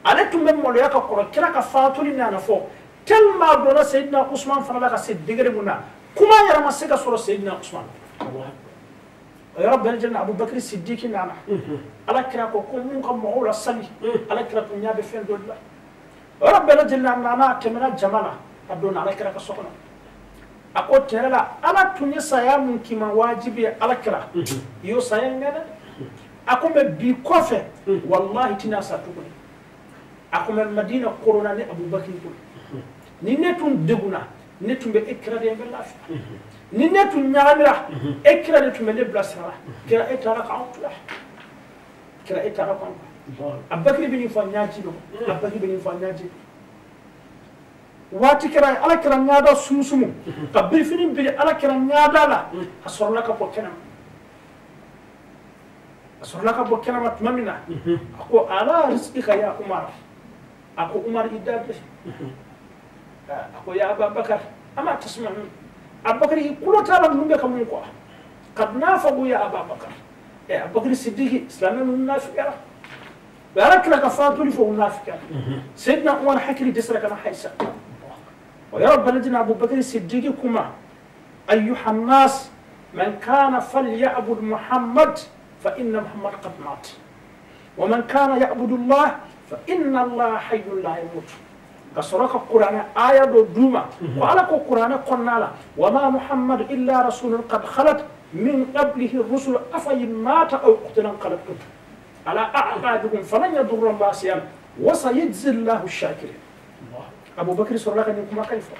[SPEAKER 2] Ale tun bɛ maloya ka kɔrɔ kira ka fatuli nana fɔ tellement donna Seydina Usman fana la ka se degré mun na, kuma yɛrɛ ma se ka sɔrɔ Seydina Usman. O yɔrɔ bɛɛ lajɛlen na Abubakar Sidiki nana, Ala kira ko ko mun ka mɔgɔw la sali, Ala kira tun ɲɛ bɛ fɛn dɔ de la. O yɔrɔ bɛɛ lajɛlen na a nana a tɛmɛna jama la a donna Ala kira ka so kɔnɔ. A ko tiɲɛ la ala tun ye saya mun k'i ma wajibi ye ala kira i y'o saya in mɛn dɛ a ko mɛ bi kɔfɛ walahi tɛna sa tuguni a ko mɛ Madina korona ne Abubakar bolo ni ne tun degunna ne tun bɛ e kira de bɛ lafiya ni ne tun ɲagamira e kira de tun bɛ ne bilasira la kira e taara k'anw to yan kira e taara k'anw to yan Abubakar bɛ nin fɔ ɲaji dɔ Abubakar bɛ nin fɔ ɲaji waati kɛra ala kira ɲada sumusumu ka birifini biri ala kira ɲada la a sɔrɔla ka bɔ kɛnɛma a sɔrɔla ka bɔ kɛnɛma tuma min na a ko ala rizqika ya Umar a ko Umar i da bɛ a ko ya Abubakar ama tasma'un Abubakar i kulo t'a la ninnu bɛ ka mun kɔ kad nafaqu ya Abubakar Abubakar Sidiki silamɛ ninnu nafikɛra o ala kira ka fatuli fɔ u nafikɛra Seydina Umar hakili dɛsɛra ka na hayisa ويا رب بلدنا أبو بكر الصديق كما أيها الناس من كان فليعبد محمد فإن محمد قد مات ومن كان يعبد الله فإن الله حي لا يموت كسرك القرآن آية دوما وعلى القرآن قلنا وما محمد إلا رسول قد خلت من قبله الرسل أفإن مات أو قتل انقلبتم على أعقابكم فلن يضر الله شيئا وسيجزي الله الشاكرين Abu Bakr sɔrɔla ka nin kumakan in fɔ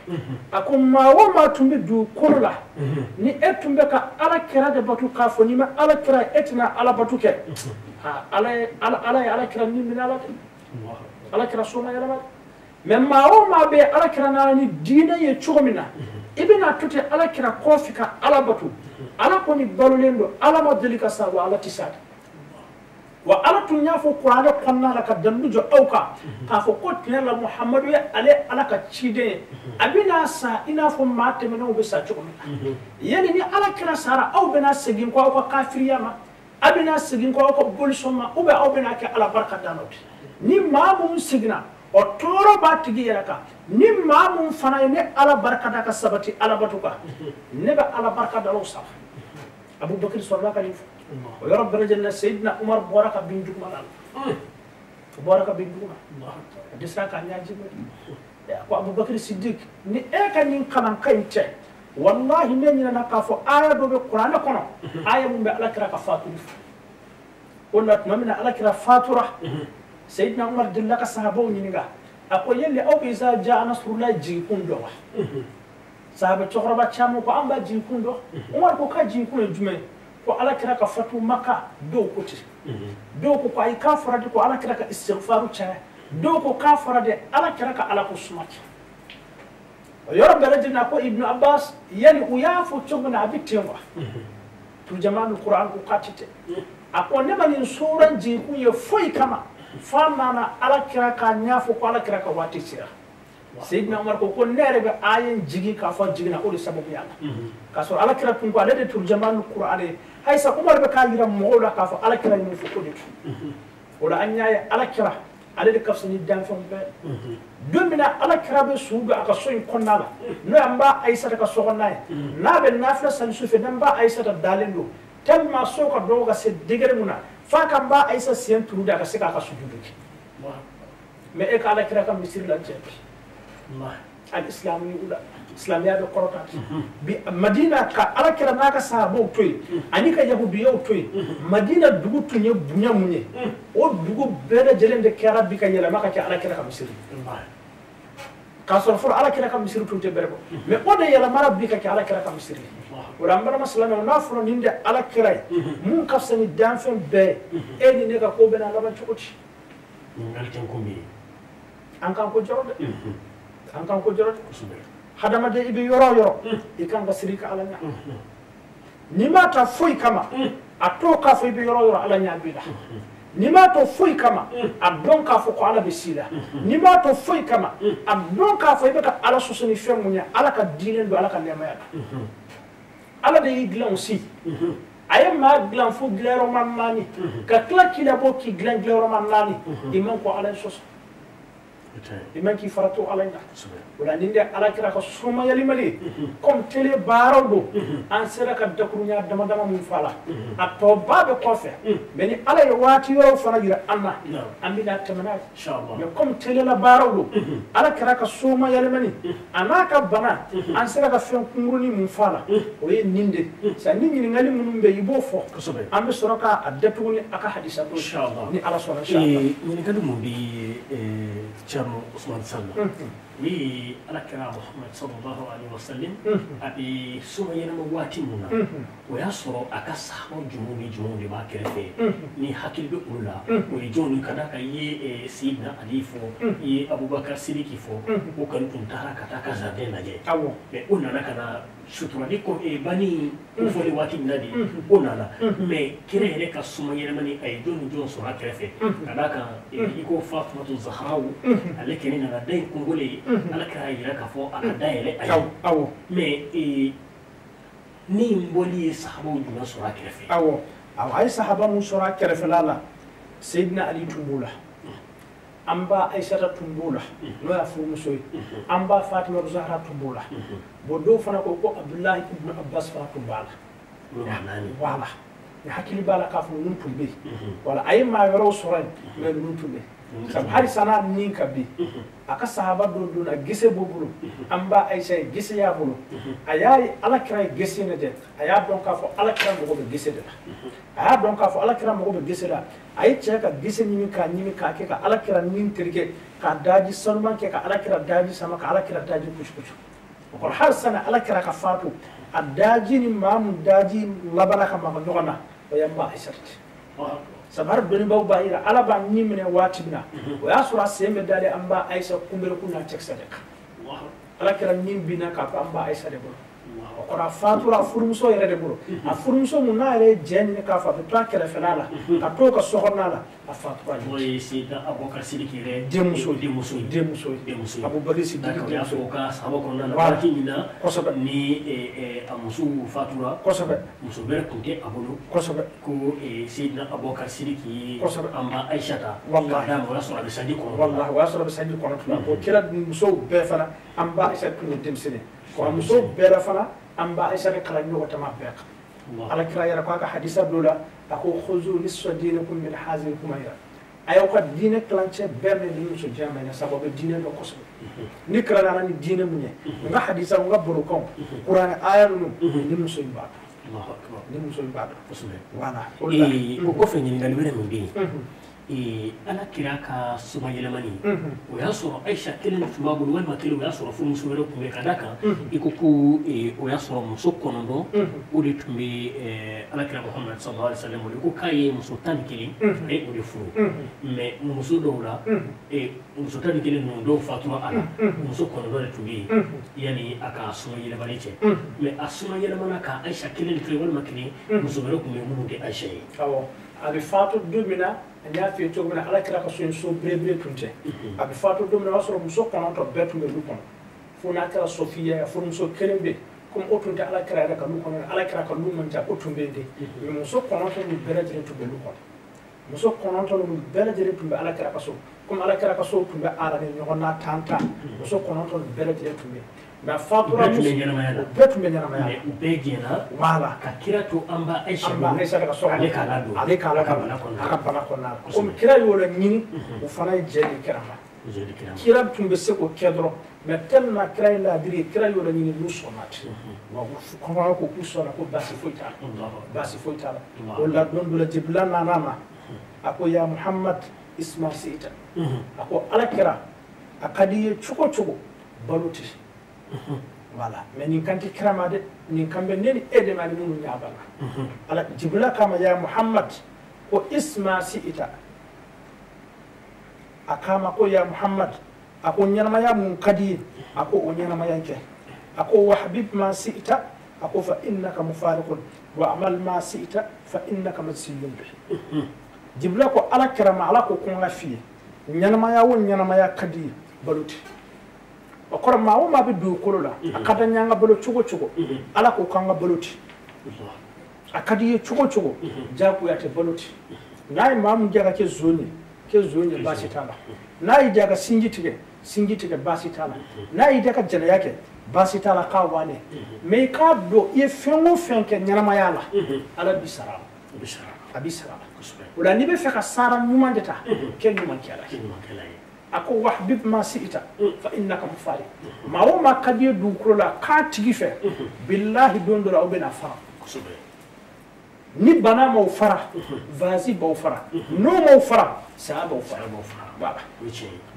[SPEAKER 2] a ko maa o maa tun bɛ dugukolo la ni e tun bɛ ka ala kira de batu k'a fɔ n'i ma ala kira e tɛna ala batu kɛ ala ye ala kira ni minɛ ala dɛ ala kira so ma yɛlɛma dɛ mɛ maa o maa bɛ ala kira nana ni diinɛ ye cogo min na i bɛna to ten ala kira kɔfɛ ka ala batu ala kɔni balolen don ala ma deli ka sa wa ala tɛ sa dɛ wa ala tun y'a fɔ kuranɛ kɔnɔna la ka dalilu jɔ aw kan k'a fɔ ko tiɲɛ la Muhamadu ye ale ala ka ciden ye a bɛna sa i n'a fɔ maa tɛmɛnenw bɛ sa cogo min na yanni ni ala kira sara aw bɛna segin kɔ aw ka kafiriya ma aw bɛna segin kɔ aw ka bolisɔn ma ou bien aw bɛna kɛ ala barika dalaw de ni maa mun seginna o tɔɔrɔ b'a tigi yɛrɛ kan ni maa mun fana ye ne ala barika da ka sabati ala bato kan ne bɛ ala barika dalaw sara Abu Bakr sɔrɔla ka nin fɔ o yɔrɔ bɛɛ lajɛlen na Seydina Umar bɔra ka bin duguma la o bɔra ka bin duguma a dɛsɛra k'a ɲɛji bɔ a ko Abubakar Sidiki ni e ka nin kalankan in tɛ walahi ne ɲinɛna k'a fɔ aya dɔ bɛ kuranɛ kɔnɔ aya mun bɛ ala kira ka fatuli fɔ o la tuma min na ala kira fatura Seydina Umar delila ka sahabaw ɲininka a ko yali aw bɛ iza jaa nasrullahi jigikun dɔn wa sahaba cɛkɔrɔba caman ko an b'a jigikun dɔn Umar ko k'a jigikun ye jumɛn ye ko ala kira ka fatu Maka dɔw ko ten dɔw ko ayi k'a fɔra de ko ala kira ka istighfaru caya dɔw ko k'a fɔra de ala kira ka ala ko suma caya o yɔrɔ bɛɛ lajɛlen na ko Ibnu Abbas yali u y'a fɔ cogo min na a bɛ ten wa turjamaanul Qur'an ko k'a tɛ ten a ko ne ma nin sura jigikun ye foyi kama f'a nana ala kira k'a ɲɛfɔ ko ala kira ka waati sera Seydina Umar ko ko ne yɛrɛ bɛ aya in jigin k'a fɔ jiginna o de sababuya la k'a sɔrɔ ala kira tun ko ale de turjamaanul Qur'an ye hayisa Umar bɛ k'a yira mɔgɔw la k'a fɔ ala kira ye mun fɔ o de tun o la an y'a ye ala kira ale de ka fisa ni danfɛnw bɛɛ don min na ala kira bɛ su don a ka so in kɔnɔna la n'o y'an ba Ayisata ka so kɔnɔna ye n'a bɛ nafila sali su fɛ n'an ba Ayisata dalen don tellement so ka dɔgɔ ka se degré mun na f'a ka n ba Ayisa sen turu de a ka se k'a ka sujudu kɛ mais e ka ala kira ka misiri lajɛ bi al-islamu ula silamɛya bɛ kɔrɔta bi Madina ka ala kira n'a ka sahabaw to yen ani ka yahudiyaw to yen Madina dugu tun ye bonya mun ye o dugu bɛɛ lajɛlen de kɛra bi ka yɛlɛma ka kɛ ala kira ka misiri k'a sɔrɔ fɔlɔ ala kira ka misiri tun tɛ bɛrɛ bɔ mais o de yɛlɛmara bi ka kɛ ala kira ka misiri o la an balima silamɛw n'a fɔra nin de ala kira ye mun ka fisa ni danfɛn bɛɛ ye e ni ne ka ko bɛna laban cogo di an k'an ko jɔrɔ dɛ an k'an ko jɔrɔ dɛ hadamaden i bɛ yɔrɔ o yɔrɔ i kan ka siri ka ala ɲɛ n'i m'a ta foyi kama a to k'a fɔ i bɛ yɔrɔ o yɔrɔ ala ɲɛ b'i la n'i m'a to foyi kama a dɔn k'a fɔ ko ala bɛ s'i la n'i m'a to foyi kama a dɔn k'a fɔ i bɛ ka ala sɔsɔ ni fɛn mun ye ala ka diinɛ don ala ka nɛɛmaya la ala de y'i dilan o si a ye maa dilan fo dilanyɔrɔma naani ka tila k'i labɔ k'i dilan dilanyɔrɔma naani i man ko ala ye sɔsɔ I man k'i farato ala in na o la nin de ala kira ka somayalimali comme télé baaraw don an sera ka dakurunya dama dama mun fa la a tɔ ba bɛ kɔfɛ mais ni ala ye waati wɛrɛw fana yira an na an bɛna tɛmɛ n'a ye mais comme télé la baaraw don ala kira ka somayalimani a n'a ka bana an sera ka fɛn kunkurunin mun fa la o ye nin de sa ni ɲininkali minnu bɛ i b'o fɔ an bɛ sɔrɔ k'a datugu ni a ka hadisa dɔ ni ala sɔnna inshallah.
[SPEAKER 1] Ɲininkali mun bɛ Thierno Ousmane Sall ni ala kira Muhammad sallallahu alaihi wasallam a bɛ somayɛlɛma waati mun na o y'a sɔrɔ a ka sahaba jumɛnw ni jumɛnw de b'a kɛrɛfɛ ni hakili bɛ olu la o ye jɔnw ka d'a kan i ye Seydina Ali fɔ i ye Abubakar Sidiki fɔ o kɔni tun taara ka taa ka jardin lajɛ mais o nana ka na suturali kɔ banni o fɔli waati min na de o nana mais kira yɛrɛ ka somayɛlɛmani a ye jɔn ni jɔn sɔrɔ a kɛrɛfɛ ka d'a kan i ko Fatumatu Zahraw ale kɛnɛ nana da in kungolen ala k'a yira k'a fɔ a ka dayɛlɛ a ye mais ni n bɔli ye sahabaw jumɛn sɔrɔ a kɛrɛfɛ?
[SPEAKER 2] Awɔ, a ye sahaba mun sɔrɔ a kɛrɛfɛla la Seydina Ali tun b'o la an ba Aïssata tun b'o la n'o y'a furumuso ye an ba Fatima Zahra tun b'o la bon dɔw fana ko ko Abdulahi ibn Abbas fana tun b'a la voilà ni hakili b'a la k'a fɔ ninnu tun bɛ yen voilà a ye maa wɛrɛw sɔrɔ yen mais ninnu tun bɛ yen sabu hali san'a ni ka bi a ka sahaba dɔ donna gese b'o bolo an ba Aïssa ye gese y'a bolo a y'a ye ala kira ye gese lajɛ a y'a dɔn k'a fɔ ala kira mago bɛ gese de la a y'a dɔn k'a fɔ ala kira mago bɛ gese la a ye cɛ ka gese ɲini k'a ɲini k'a kɛ ka ala kira nin terikɛ k'a daji sanuman kɛ ka ala kira daji sama ka ala kira daji kusukusu o kɔrɔ hali sani ala kira ka fatu a daji ni maa mun daji labanna ka maga ɲɔgɔn na o y'an ba Aïssa sabu dɔnnibaw b'a yira ala b'a ɲi minɛ waati min na o y'a sɔrɔ a sen bɛ dalen an ba Aïssa kunberekun n'a cɛkisɛ de kan ala kɛra ɲin binna k'a fɔ an ba Aïssa de bolo o kɔrɔ a fatura a furumuso yɛrɛ de bolo a furumuso mun n'a yɛrɛ ye jɛ ɲini k'a fɔ a bɛ to a kɛrɛfɛla la ka to ka sokɔnɔna la a fatura
[SPEAKER 1] n'o ye Seydina Abubakar Sidiki yɛrɛ denmuso ye
[SPEAKER 2] Abubakar Sidiki
[SPEAKER 1] denmuso y'a sɔrɔ o ka sahaba kɔnɔna la waati min na kosɛbɛ ni a muso fatura kosɛbɛ muso wɛrɛ tun tɛ a bolo kosɛbɛ ko Seydina Abubakar Sidiki ye an ba Aïssa ta k'a d'a ma o y'a sɔrɔ a bɛ sanji kɔnɔ
[SPEAKER 2] walahi o y'a sɔrɔ a bɛ sanji kɔnɔ tuma o kira musow bɛɛ fana an ba Aïssa tun ye denmisɛnnin wa muso bɛɛ la fana an ba Aïssa bɛ kalan ɲɔgɔn tama bɛɛ kan ala kira yɛrɛ ko a ka hadisa dɔ la a ko khuzu nisfa dinikum min hazihi al-humayra a y'aw ka diinɛ kilancɛ bɛɛ minɛ ni muso jɛman in na sabu a bɛ diinɛ dɔn kosɛbɛ ni kira nana ni diinɛ mun ye n ka hadisa n ka borokanw kuranɛ aya ninnu ni muso in b'a dɔn ni muso in b'a dɔn kosɛbɛ voilà
[SPEAKER 1] o kɔfɛ ɲininkali wɛrɛ min bɛ yen ala kira ka somayɛlɛmani o y'a sɔrɔ Aïssa kelen tun b'a bolo walima kelen o y'a sɔrɔ furumuso wɛrɛ tun bɛ ka d'a kan i ko ko o y'a sɔrɔ muso 9 o de tun bɛ ala kira Muhammad sallallahu alaihi wasallam bolo i ko k'a ye muso 11 a ye o de furu mais muso dɔw la muso 11 ninnu dɔw fatura a la muso 9 de tun bɛ yen yanni a ka somayɛlɛmani cɛ mais a somayɛlɛmana ka Aïssa kelen to yen walima kelen muso wɛrɛ tun bɛ minnu tɛ Aïssa ye.
[SPEAKER 2] Awɔ a bɛ fatu don min na n y'a f'i ye cogo min na ala kira ka so in so belebele tun tɛ a bɛ fatu don min na o y'a sɔrɔ muso 9 bɛɛ tun bɛ du kɔnɔ fo n'a kɛra Sofiya ye furumuso kelen bɛ yen komi o tun tɛ ala kira yɛrɛ ka du kɔnɔ ala kira ka du man ca o tun bɛ yen de mais muso 9 ninnu bɛɛ lajɛlen tun bɛ du kɔnɔ muso 9 ninnu bɛɛ lajɛlen tun bɛ ala kira ka so komi ala kira ka so tun bɛ ara ni ɲɔgɔn na tan muso 9 ninnu bɛɛ lajɛlen tun bɛ yen mais fatura muso bɛɛ tun bɛ ɲɛnamaya la
[SPEAKER 1] u bɛɛ jɛna
[SPEAKER 2] voilà
[SPEAKER 1] ka kira to an ba Aïssa
[SPEAKER 2] ka so
[SPEAKER 1] ale k'a ladon
[SPEAKER 2] ale k'a ladon a ka bana kɔnɔna la komi kira y'o la ɲini o fana ye jɛ di kira ma kira tun bɛ se k'o kɛ dɔrɔn mais tellement kira ye laadiri ye kira y'o la ɲini n'u sɔnna ten wa kɔnɔ ko k'u sɔnna ko baasi foyi t'a la baasi foyi t'a la o la don dɔ la Jibila nana ma a ko ya Muhammad isma siita a ko ala kira a ka di i ye cogo o cogo balo tɛ voilà mais nin kan tɛ kira ma dɛ nin kan bɛ ne ni e de ma ni minnu ɲɛ b'a la ala Jibila kama ya Muhammad ko isma siita a kama ko ya Muhammad a ko ɲɛnamaya mun ka di ye a ko o ɲɛnamaya kɛ a ko wahbib ma siita a ko fa innaka mufariqun wa amal ma siita fa innaka majziyun bihi Jibila ko ala kira ma ala ko ko n ka f'i ye ɲɛnamaya o ɲɛnamaya ka di ye balo tɛ o kɔrɔ maa o maa bɛ dugukolo la a ka d'an ye an ka balo cogo cogo ala ko k'an ka balo ten a ka di i ye cogo cogo diyagoya tɛ balo ten n'a ye maa min jɛ ka kɛ zon ye Kɛ zon ye baasi t'a la. N'a y'i diya ka sinji tigɛ, sinji tigɛ baasi t'a la. N'a y'i diya ka jɛnɛya kɛ, baasi t'a la k'a wane. Mais i k'a dɔn i ye fɛn o fɛn kɛ ɲɛnamaya la, Ala b'i sara la. A b'i sara la. O la n'i bɛ fɛ ka sara ɲuman de ta, kɛ ɲumankɛla ye. A ko wahbib ma si'ita fa innaka mufari. Maa o maa ka di ye dugukolo la k'a tigi fɛ, bilahi don dɔ la aw bɛna fara. Ni bana m'aw fara, vaasi b'aw fara, n'o m'aw fara, saya b'aw fara. Voilà.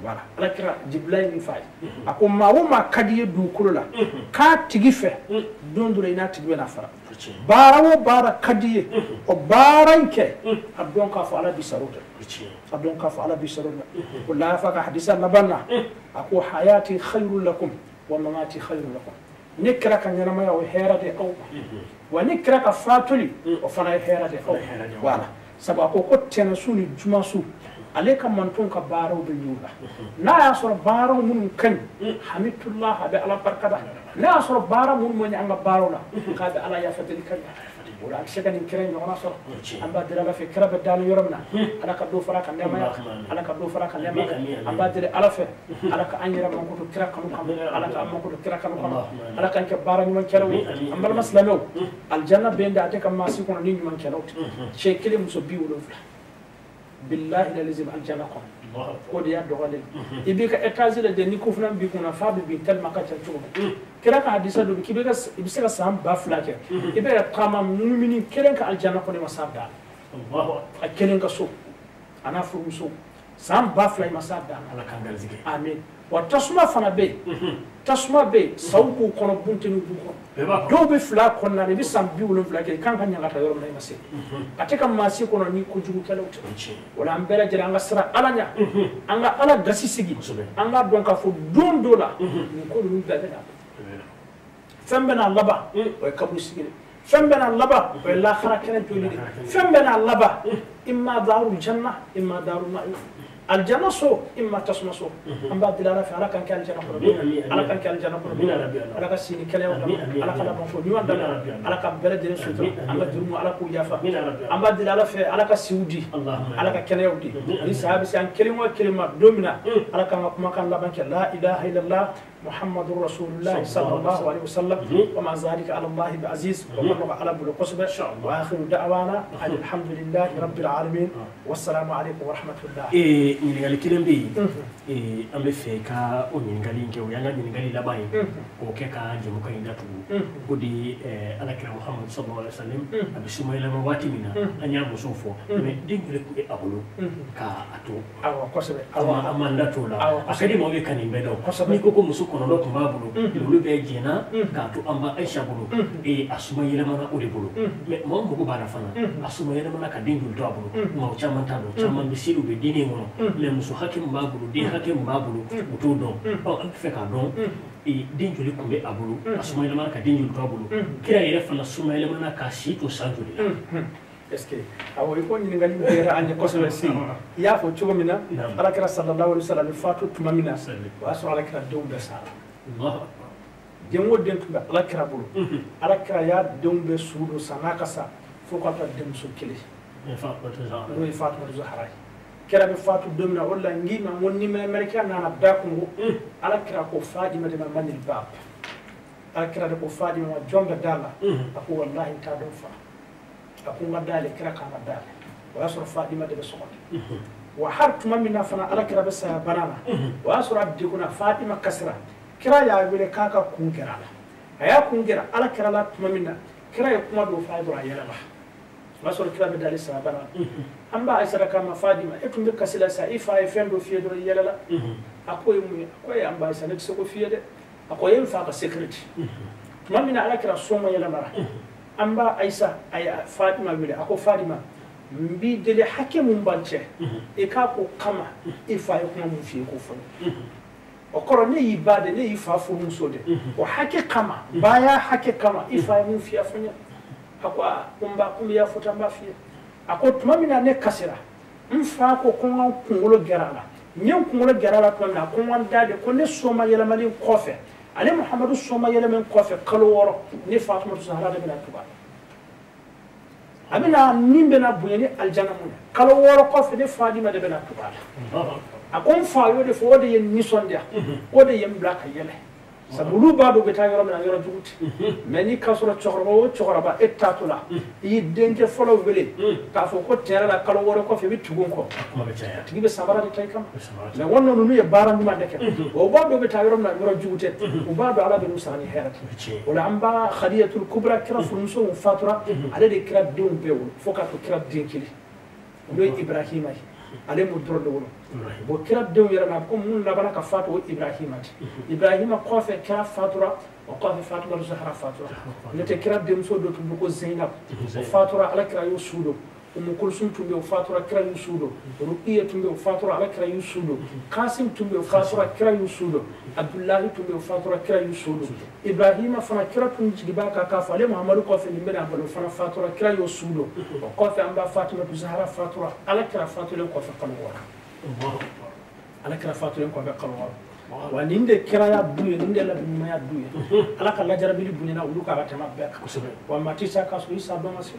[SPEAKER 2] Voilà. Ala kira Jibila ye min f'a ye. A ko maa o maa ka di ye dugukolo la, k'a tigi fɛ, don dɔ la i n'a tigi bɛna fara. Baara o baara ka di ye, o baara in kɛ, a dɔn k'a fɔ Ala b'i sara o la. A dɔn k'a fɔ Ala b'i sara o la. O la a fa ka hadisa laban na, a ko hayati khayrun lakum wa mamati khayrun lakum. Ne kira ka ɲɛnamaya o ye hɛrɛ de aw ma. Wa ne kira ka fatuli o fana ye hɛrɛ de aw ma. Voilà. Sabu a ko ko tɛnɛnsu ni jumasu ale ka mantonw ka baaraw bɛ y'u la. N'a y'a sɔrɔ baaraw minnu ka ɲi, hamidullah a bɛ Ala barikada. N'a y'a sɔrɔ baara minnu ma ɲi an ka baaraw la, k'a bɛ Ala yafa deli ka ɲɛ. O la an tɛ se ka nin kira in ɲɔgɔnna sɔrɔ. An b'a deli Ala fɛ, kira bɛ dalen yɔrɔ min na, Ala ka dɔ fara a ka nɛɛmaya kan, Ala ka dɔ fara a ka nɛɛmaya kan. An b'a deli Ala fɛ, Ala ka an yɛrɛ mankutu kira kanu kama, Ala ka an mankutu kira kanu kama, Ala k'an kɛ baara ɲumankɛlaw ye. An balima silamɛw, alijanna bɛ da a tɛ ka maa si kɔnɔ ni ɲumankɛlaw tɛ. Cɛ kelen muso 70. Billahi lalizim aljanna kɔnɔ. O de y'a dɔgɔlen. I b'i ka étage lajɛ ni ko fana b'i kunna f'a bɛ bin tellement ka ca cogo min. Kira ka hadisa dɔ bɛ k'i bɛ i bɛ se ka san 2000 kɛ. I bɛ ka taama mumini kelen ka aljanna kɔnɔ i ma s'a dan na. A kelen ka so a n'a furumuso san 2000 i ma s'a dan na.
[SPEAKER 1] Ala k'an garisɛgɛ.
[SPEAKER 2] Amin. Wa tasuma fana bɛ yen. Tasuma bɛ yen, saw b'u kɔnɔ, bunteniw b'u kɔnɔ. Dɔw bɛ fila kɔnɔna na, i bɛ san 70 kɛ, i kan ka ɲangata yɔrɔ min na i ma se. A tɛ ka maa si kɔnɔ ni kojugukɛlaw tɛ. O la an bɛɛ lajɛlen an ka siran Ala ɲɛ, an ka Ala gasi sigi, an k'a dɔn k'a fɔ don dɔ la nin ko ninnu bɛɛ bɛ na. Fɛn bɛ n'a laban, o ye kaburu sigi de. Fɛn bɛ n'a laban, o ye lahara kɛnɛ joli de. Fɛn bɛ n'a laban, imma daarul janna, imma daarul ma'wa. Aljanna so, imma tasuma so. An b'a deli Ala fɛ, Ala k'an kɛ aljanna kɔnɔ. Ala k'an kɛ aljanna kɔnɔ. Ala ka sini kɛnɛyaw d'an ma. Ala ka laban ko ɲuman d'an ma. Ala ka bɛɛ lajɛlen sutura. An ka jurumu Ala k'u yafa. An b'a deli Ala fɛ, Ala ka siw di. Ala ka kɛnɛyaw di. Ni saya bɛ se an kelen o kelen ma don min na, Ala k'an ka kumakan laban kɛ la ilaha illallah Muhammadur Rasulullah sallallahu alaihi wasallam. Wa ma zalika ala Allah bi aziz. Wa ma nɔgɔ Ala bolo kosɛbɛ. Wa akhiru da'wana alhamdulillahi rabbil alamin. Wassalamu alaikum wa rahmatullah.
[SPEAKER 1] Ɲininkali kelen bɛ yen, an bɛ fɛ ka o ɲininkali in kɛ, o y'an ka ɲininkali laban ye, k'o kɛ ka jɛmukan in datugu. O de ye Alakira Muhamadu sallallahu alaihi wasallam a bɛ sumayɛlɛma waati min na, an y'a musow fɔ, mais den joli tun bɛ a bolo k'a to.
[SPEAKER 2] Awɔ, kosɛbɛ.
[SPEAKER 1] An m'an da t'o la. A ka di maaw ye ka nin bɛɛ dɔn. N'i ko ko muso 9 tun b'a bolo, olu bɛɛ jɛnna k'a to an ba Ayisa bolo, a sumayɛlɛmana o de bolo. Mais maaw mago b'a la fana, a sumayɛlɛmana ka den joli to a bolo, maaw caman t'a dɔn, caman bɛ seli u bɛ diinɛ in kɔnɔ. Mais muso hakɛ min b'a bolo, den hakɛ min b'a bolo, u t'o dɔn. Ɔ, an bɛ fɛ k'a dɔn den joli tun bɛ a bolo, a sumayɛlɛmana ka den joli to a bolo, kira yɛrɛ fana sumayɛlɛmana k'a si to san joli la.
[SPEAKER 2] Est-ce que awɔ, i ko ɲininkali diyara an ye kosɛbɛ. Si i y'a fɔ cogo min na, Alakira sallallahu alaihi wasallam fatu tuma min na, o y'a sɔrɔ Alakira denw bɛɛ sara. Den o den tun bɛ Alakira bolo, Alakira y'a denw bɛɛ su don san'a ka sa fo ka taa denmuso kelen, n'o ye Fatumata Zahara ye. Kira bɛ fatu don min na, o de la n k'i ma n ko ni mɛrɛkɛ nana da kungo, Alakira ko Fadima de ma manil bab. Alakira de ko Fadima ma jɔn bɛ da la? A ko walahi n t'a dɔn fa. A ko n ka dayɛlɛ, kira k'an ka dayɛlɛ. O y'a sɔrɔ Fadima de bɛ so kɔnɔ. Wa hali tuma min na fana Alakira bɛ saya bana na, o y'a sɔrɔ a degunna, Fadima kasira. Kira y'a wele k'a ka kun kɛra a la. A y'a kun kɛra Alakira la tuma min na, kira ye kuma dɔw f'a ye dɔrɔn a yɛlɛla. O y'a sɔrɔ kira bɛ dalen saya bana na. An b'a Ayisata k'a ma, Fadima, e tun bɛ kasi la sa, i fa ye fɛn dɔ f'i ye dɔrɔn i yɛlɛla. A ko ye mun ye? A ko ye an ba Ayisa, ne tɛ se k'o f'i ye dɛ. A ko e ye n fa ka secret. Tuma min na Alakira soma yɛlɛmara, an ba Ayisa a ye Fadima wele. A ko Fadima, n b'i deli hakɛ mun b'an cɛ, i k'a ko kama i fa ye kuma mun f'i ye k'o fɔ n ye. O kɔrɔ ne y'i ba de, ne y'i fa furumuso de. O hakɛ kama, baya hakɛ kama, i fa ye mun f'i ye a fɔ n ye. A ko aa, ko n ba, komi i y'a fɔ tan, n b'a f'i ye. A ko tuma min na ne kasira, n fa ko ko n ka n kunkolo gɛrɛ a la. N ye n kunkolo gɛrɛ a la tuma min na, a ko n ka n da de, ko ne soma yɛlɛmalen kɔfɛ, ale Muhamadu soma yɛlɛmalen kɔfɛ kalo 6, ne Fatumata Zahara de bɛna tugu a la. A bɛna min bɛna bonya ni alijana mun ye kalo 6 kɔfɛ ne Fadima de bɛna tugu a la a ko n fa y'o de fɔ o de ye n nisɔndiya o de ye n bila ka yɛlɛ sabu olu b'a dɔn u bɛ taa yɔrɔ min na yɔrɔ jugu tɛ mɛ n'i ka sɔrɔ cɛkɔrɔba o cɛkɔrɔba e taatɔ la i y'i denkɛ fɔlɔ wele k'a fɔ ko tiɲɛ yɛrɛ la kalo 6 kɔfɛ i bɛ tugu n kɔ a tigi bɛ samara de ta i kama mɛ walima ninnu ye baara ɲuman de kɛ o b'a dɔn u bɛ taa yɔrɔ min na yɔrɔ jugu tɛ u b'a dɔn Ala bɛ n'u sara ni hɛrɛ tɛ o la an b'a Khadijatul Kubra kira furumuso fatura ale de kira denw bɛɛ wolo fo k'a to kira den kelen n'o ye Ibrahima ye ale m'o dɔrɔn de wolo bon kira denw yɛrɛ la ko mun labanna ka fatu o Ibrahima ti Ibrahima kɔfɛ kira fatura o kɔfɛ Fatima Zahra fatura n'o tɛ kira denmuso dɔ tun bɛ ko Zainab o fatura Ala kira y'o su don Umu Kulsum tun bɛ o fatura kira y'u su don Rukiya tun bɛ o fatura Ala kira y'u su don Kasim tun bɛ o fatura kira y'u su don Abdulahi tun bɛ o fatura kira y'u su don Ibrahima fana kira tun jigi b'a kan k'a fɔ ale Muhamadu kɔfɛ nin bɛna balo fana fatura kira y'o su don o kɔfɛ an b'a Fatima Zahra fatura Ala kira fatulen kɔfɛ kalo 6 Ala kira fatulen kɔfɛ kalo 6 wa nin de kiraya du ye nin de labiɲumanya du ye Ala ka lajarabili bonyana olu kan ka tɛmɛ bɛɛ kan wa maa tɛ sa k'a sɔrɔ i sa dɔn ma se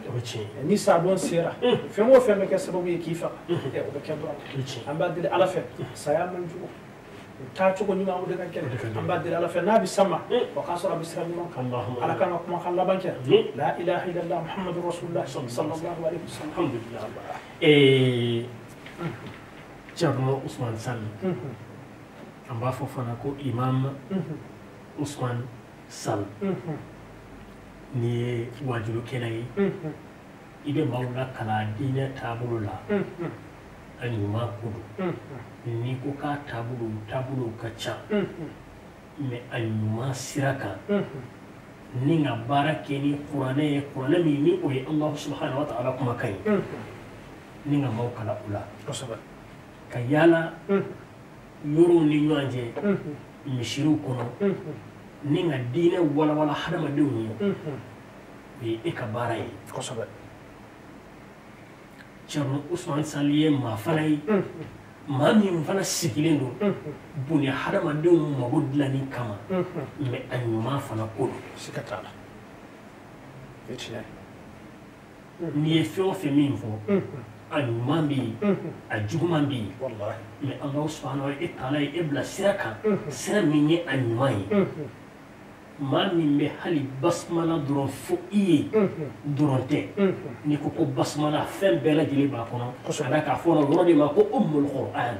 [SPEAKER 2] ni sa dɔn sera fɛn o fɛn bɛ kɛ sababu ye k'i faga o bɛ kɛ dɔrɔn an b'a deli Ala fɛ saya man jugu taacogo ɲuman o de ka gɛlɛn an b'a deli Ala fɛ n'a bɛ sama o k'a sɔrɔ a bɛ sira ɲuman kan Ala k'an ka kumakan laban kɛ la ilaha illallah muhammadu rasulullah sallallahu alaihi wasallam.
[SPEAKER 1] Alhamdulillah. Thierno Ousmane Sall an b'a fɔ fana ko Imam Ousmane Sall n'i ye wajulukɛla ye i bɛ maaw lakalan diinɛ taabolo la a ɲuman ko don n'i ko k'a taabolo ka ca mɛ a ɲuman sira kan ni ka baara kɛ ni kuranɛ ye kuranɛ min ni o ye Alahu subahana wa taala kumakan ye ni ka maaw kalan o la ka yaala yɔrɔw ni ɲɔgɔn cɛ misiriw kɔnɔ ni ka diinɛ walawala hadamadenw ye o ye e ka baara ye. Thierno Ousmane Sall ye maa fana ye maa min fana sigilen don bonya hadamadenw mago dilanni kama mɛ a ɲuman fana ko don.
[SPEAKER 2] Siga t'a la.
[SPEAKER 1] N'i ye fɛn o fɛn min fɔ a ɲuman bɛ yen a juguman bɛ yen mɛ Alahu subahana wa taala ye e bila sira kan sira min ye a ɲuman ye maa min bɛ hali basumala dɔrɔn fo i ye dɔrɔn tɛ n'i ko ko basumala fɛn bɛɛ lajɛlen b'a kɔnɔ ka d'a k'a fɔ o yɔrɔ de ma ko ummul Qur'an.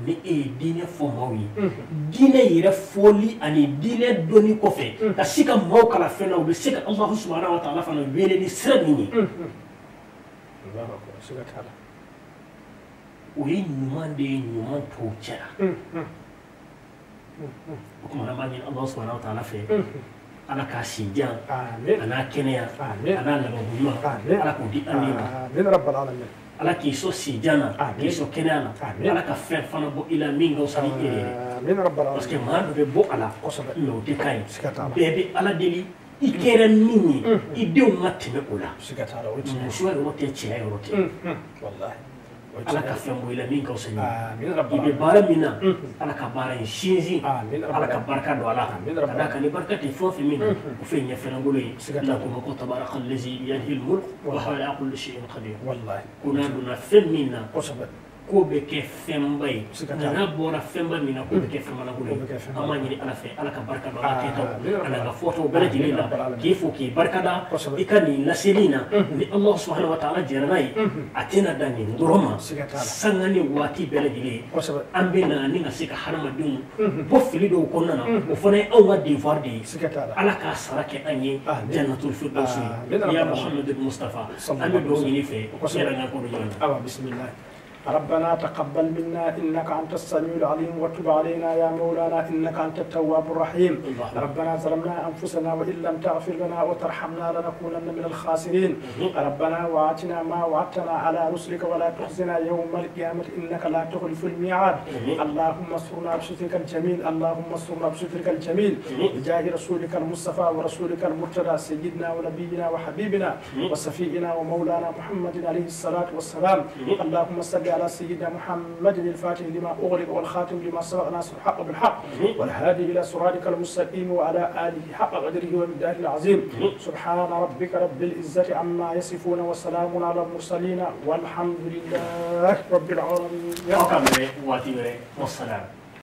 [SPEAKER 1] Ni e ye diinɛ fɔ maaw ye diinɛ yɛrɛ fɔli ani diinɛ dɔnni kɔfɛ ka se ka maaw kalan fɛn na u bɛ se ka Alahu subahana wa taala fana wele ni sira min ye o ye ɲuman de ye ɲuman tɔw cɛla. O tuma an b'a ɲini Alahu subahana wa taala fɛ Ala k'a si jan a n'a kɛnɛya a n'a labanko ɲuman Ala k'o di an ma Ala k'i sɔn si jan na k'i sɔn kɛnɛya na Ala ka fɛn fana bɔ i la min ka fisa ni e yɛrɛ ye parce que maa dɔ bɛ bɔ a la mɛ o tɛ k'a ye bɛɛ bɛ Ala deli i kɛra min ye i denw ka tɛmɛ o la musoya yɔrɔ tɛ cɛya yɔrɔ tɛ Ala ka fɛn bɔ i la min ka fisa ni ye i bɛ baara min na Ala ka baara in sinsin Ala ka barika don a la ka d'a kan ni barika tɛ fɛn o fɛn min na o fɛn ɲɛfɛlangolo ye n'a ko ma ko tabaraka allazi biyadihi l-mulk wa huwa ala kulli shay'in qadir ko n'a donna fɛn min na ko bɛ kɛ fɛnba ye nka n'a bɔra fɛnba min na ko bɛ kɛ fɛnbalangolo ye an b'a ɲini Ala fɛ Ala ka barika don an ka kɛtaw ani an ka fɔtaw bɛɛ lajɛlen la k'e fo k'i barika da i ka nin laseli in na ni Alahu subahana wa taala jɛra n'a ye a tɛna dan nin dɔrɔn ma sanga ni waati bɛɛ lajɛlen an bɛ na ni ka se ka hadamadenw bɔ fili dɔw kɔnɔna na o fana ye anw ka devoir de ye Ala k'a sara kɛ an ye jannatul firdausi ye ya Muhamadu Mustafa an bɛ dugawu ɲini fɛ yala n ka ko dɔ ɲɔgɔn na.
[SPEAKER 2] ربنا تقبل منا إنك أنت السميع العليم وتب علينا يا مولانا إنك أنت التواب الرحيم. ربنا ظلمنا أنفسنا وإن لم تغفر لنا وترحمنا لنكونن من الخاسرين. ربنا وآتنا ما وعدتنا على رسلك ولا تخزنا يوم القيامة إنك لا تخلف الميعاد. اللهم استرنا بسترك الجميل، اللهم استرنا بسترك الجميل بجاه رسولك المصطفى ورسولك المرتضى سيدنا ونبينا وحبيبنا وصفينا ومولانا محمد عليه الصلاة والسلام. اللهم صل على سيدنا محمد الفاتح لما أغلق والخاتم لما سبق ناصر الحق بالحق والهادي إلى صراطك المستقيم وعلى آله حق قدره ومقداره العظيم. سبحان ربك رب العزة عما يصفون وسلام على المرسلين والحمد لله رب العالمين.
[SPEAKER 1] والسلام.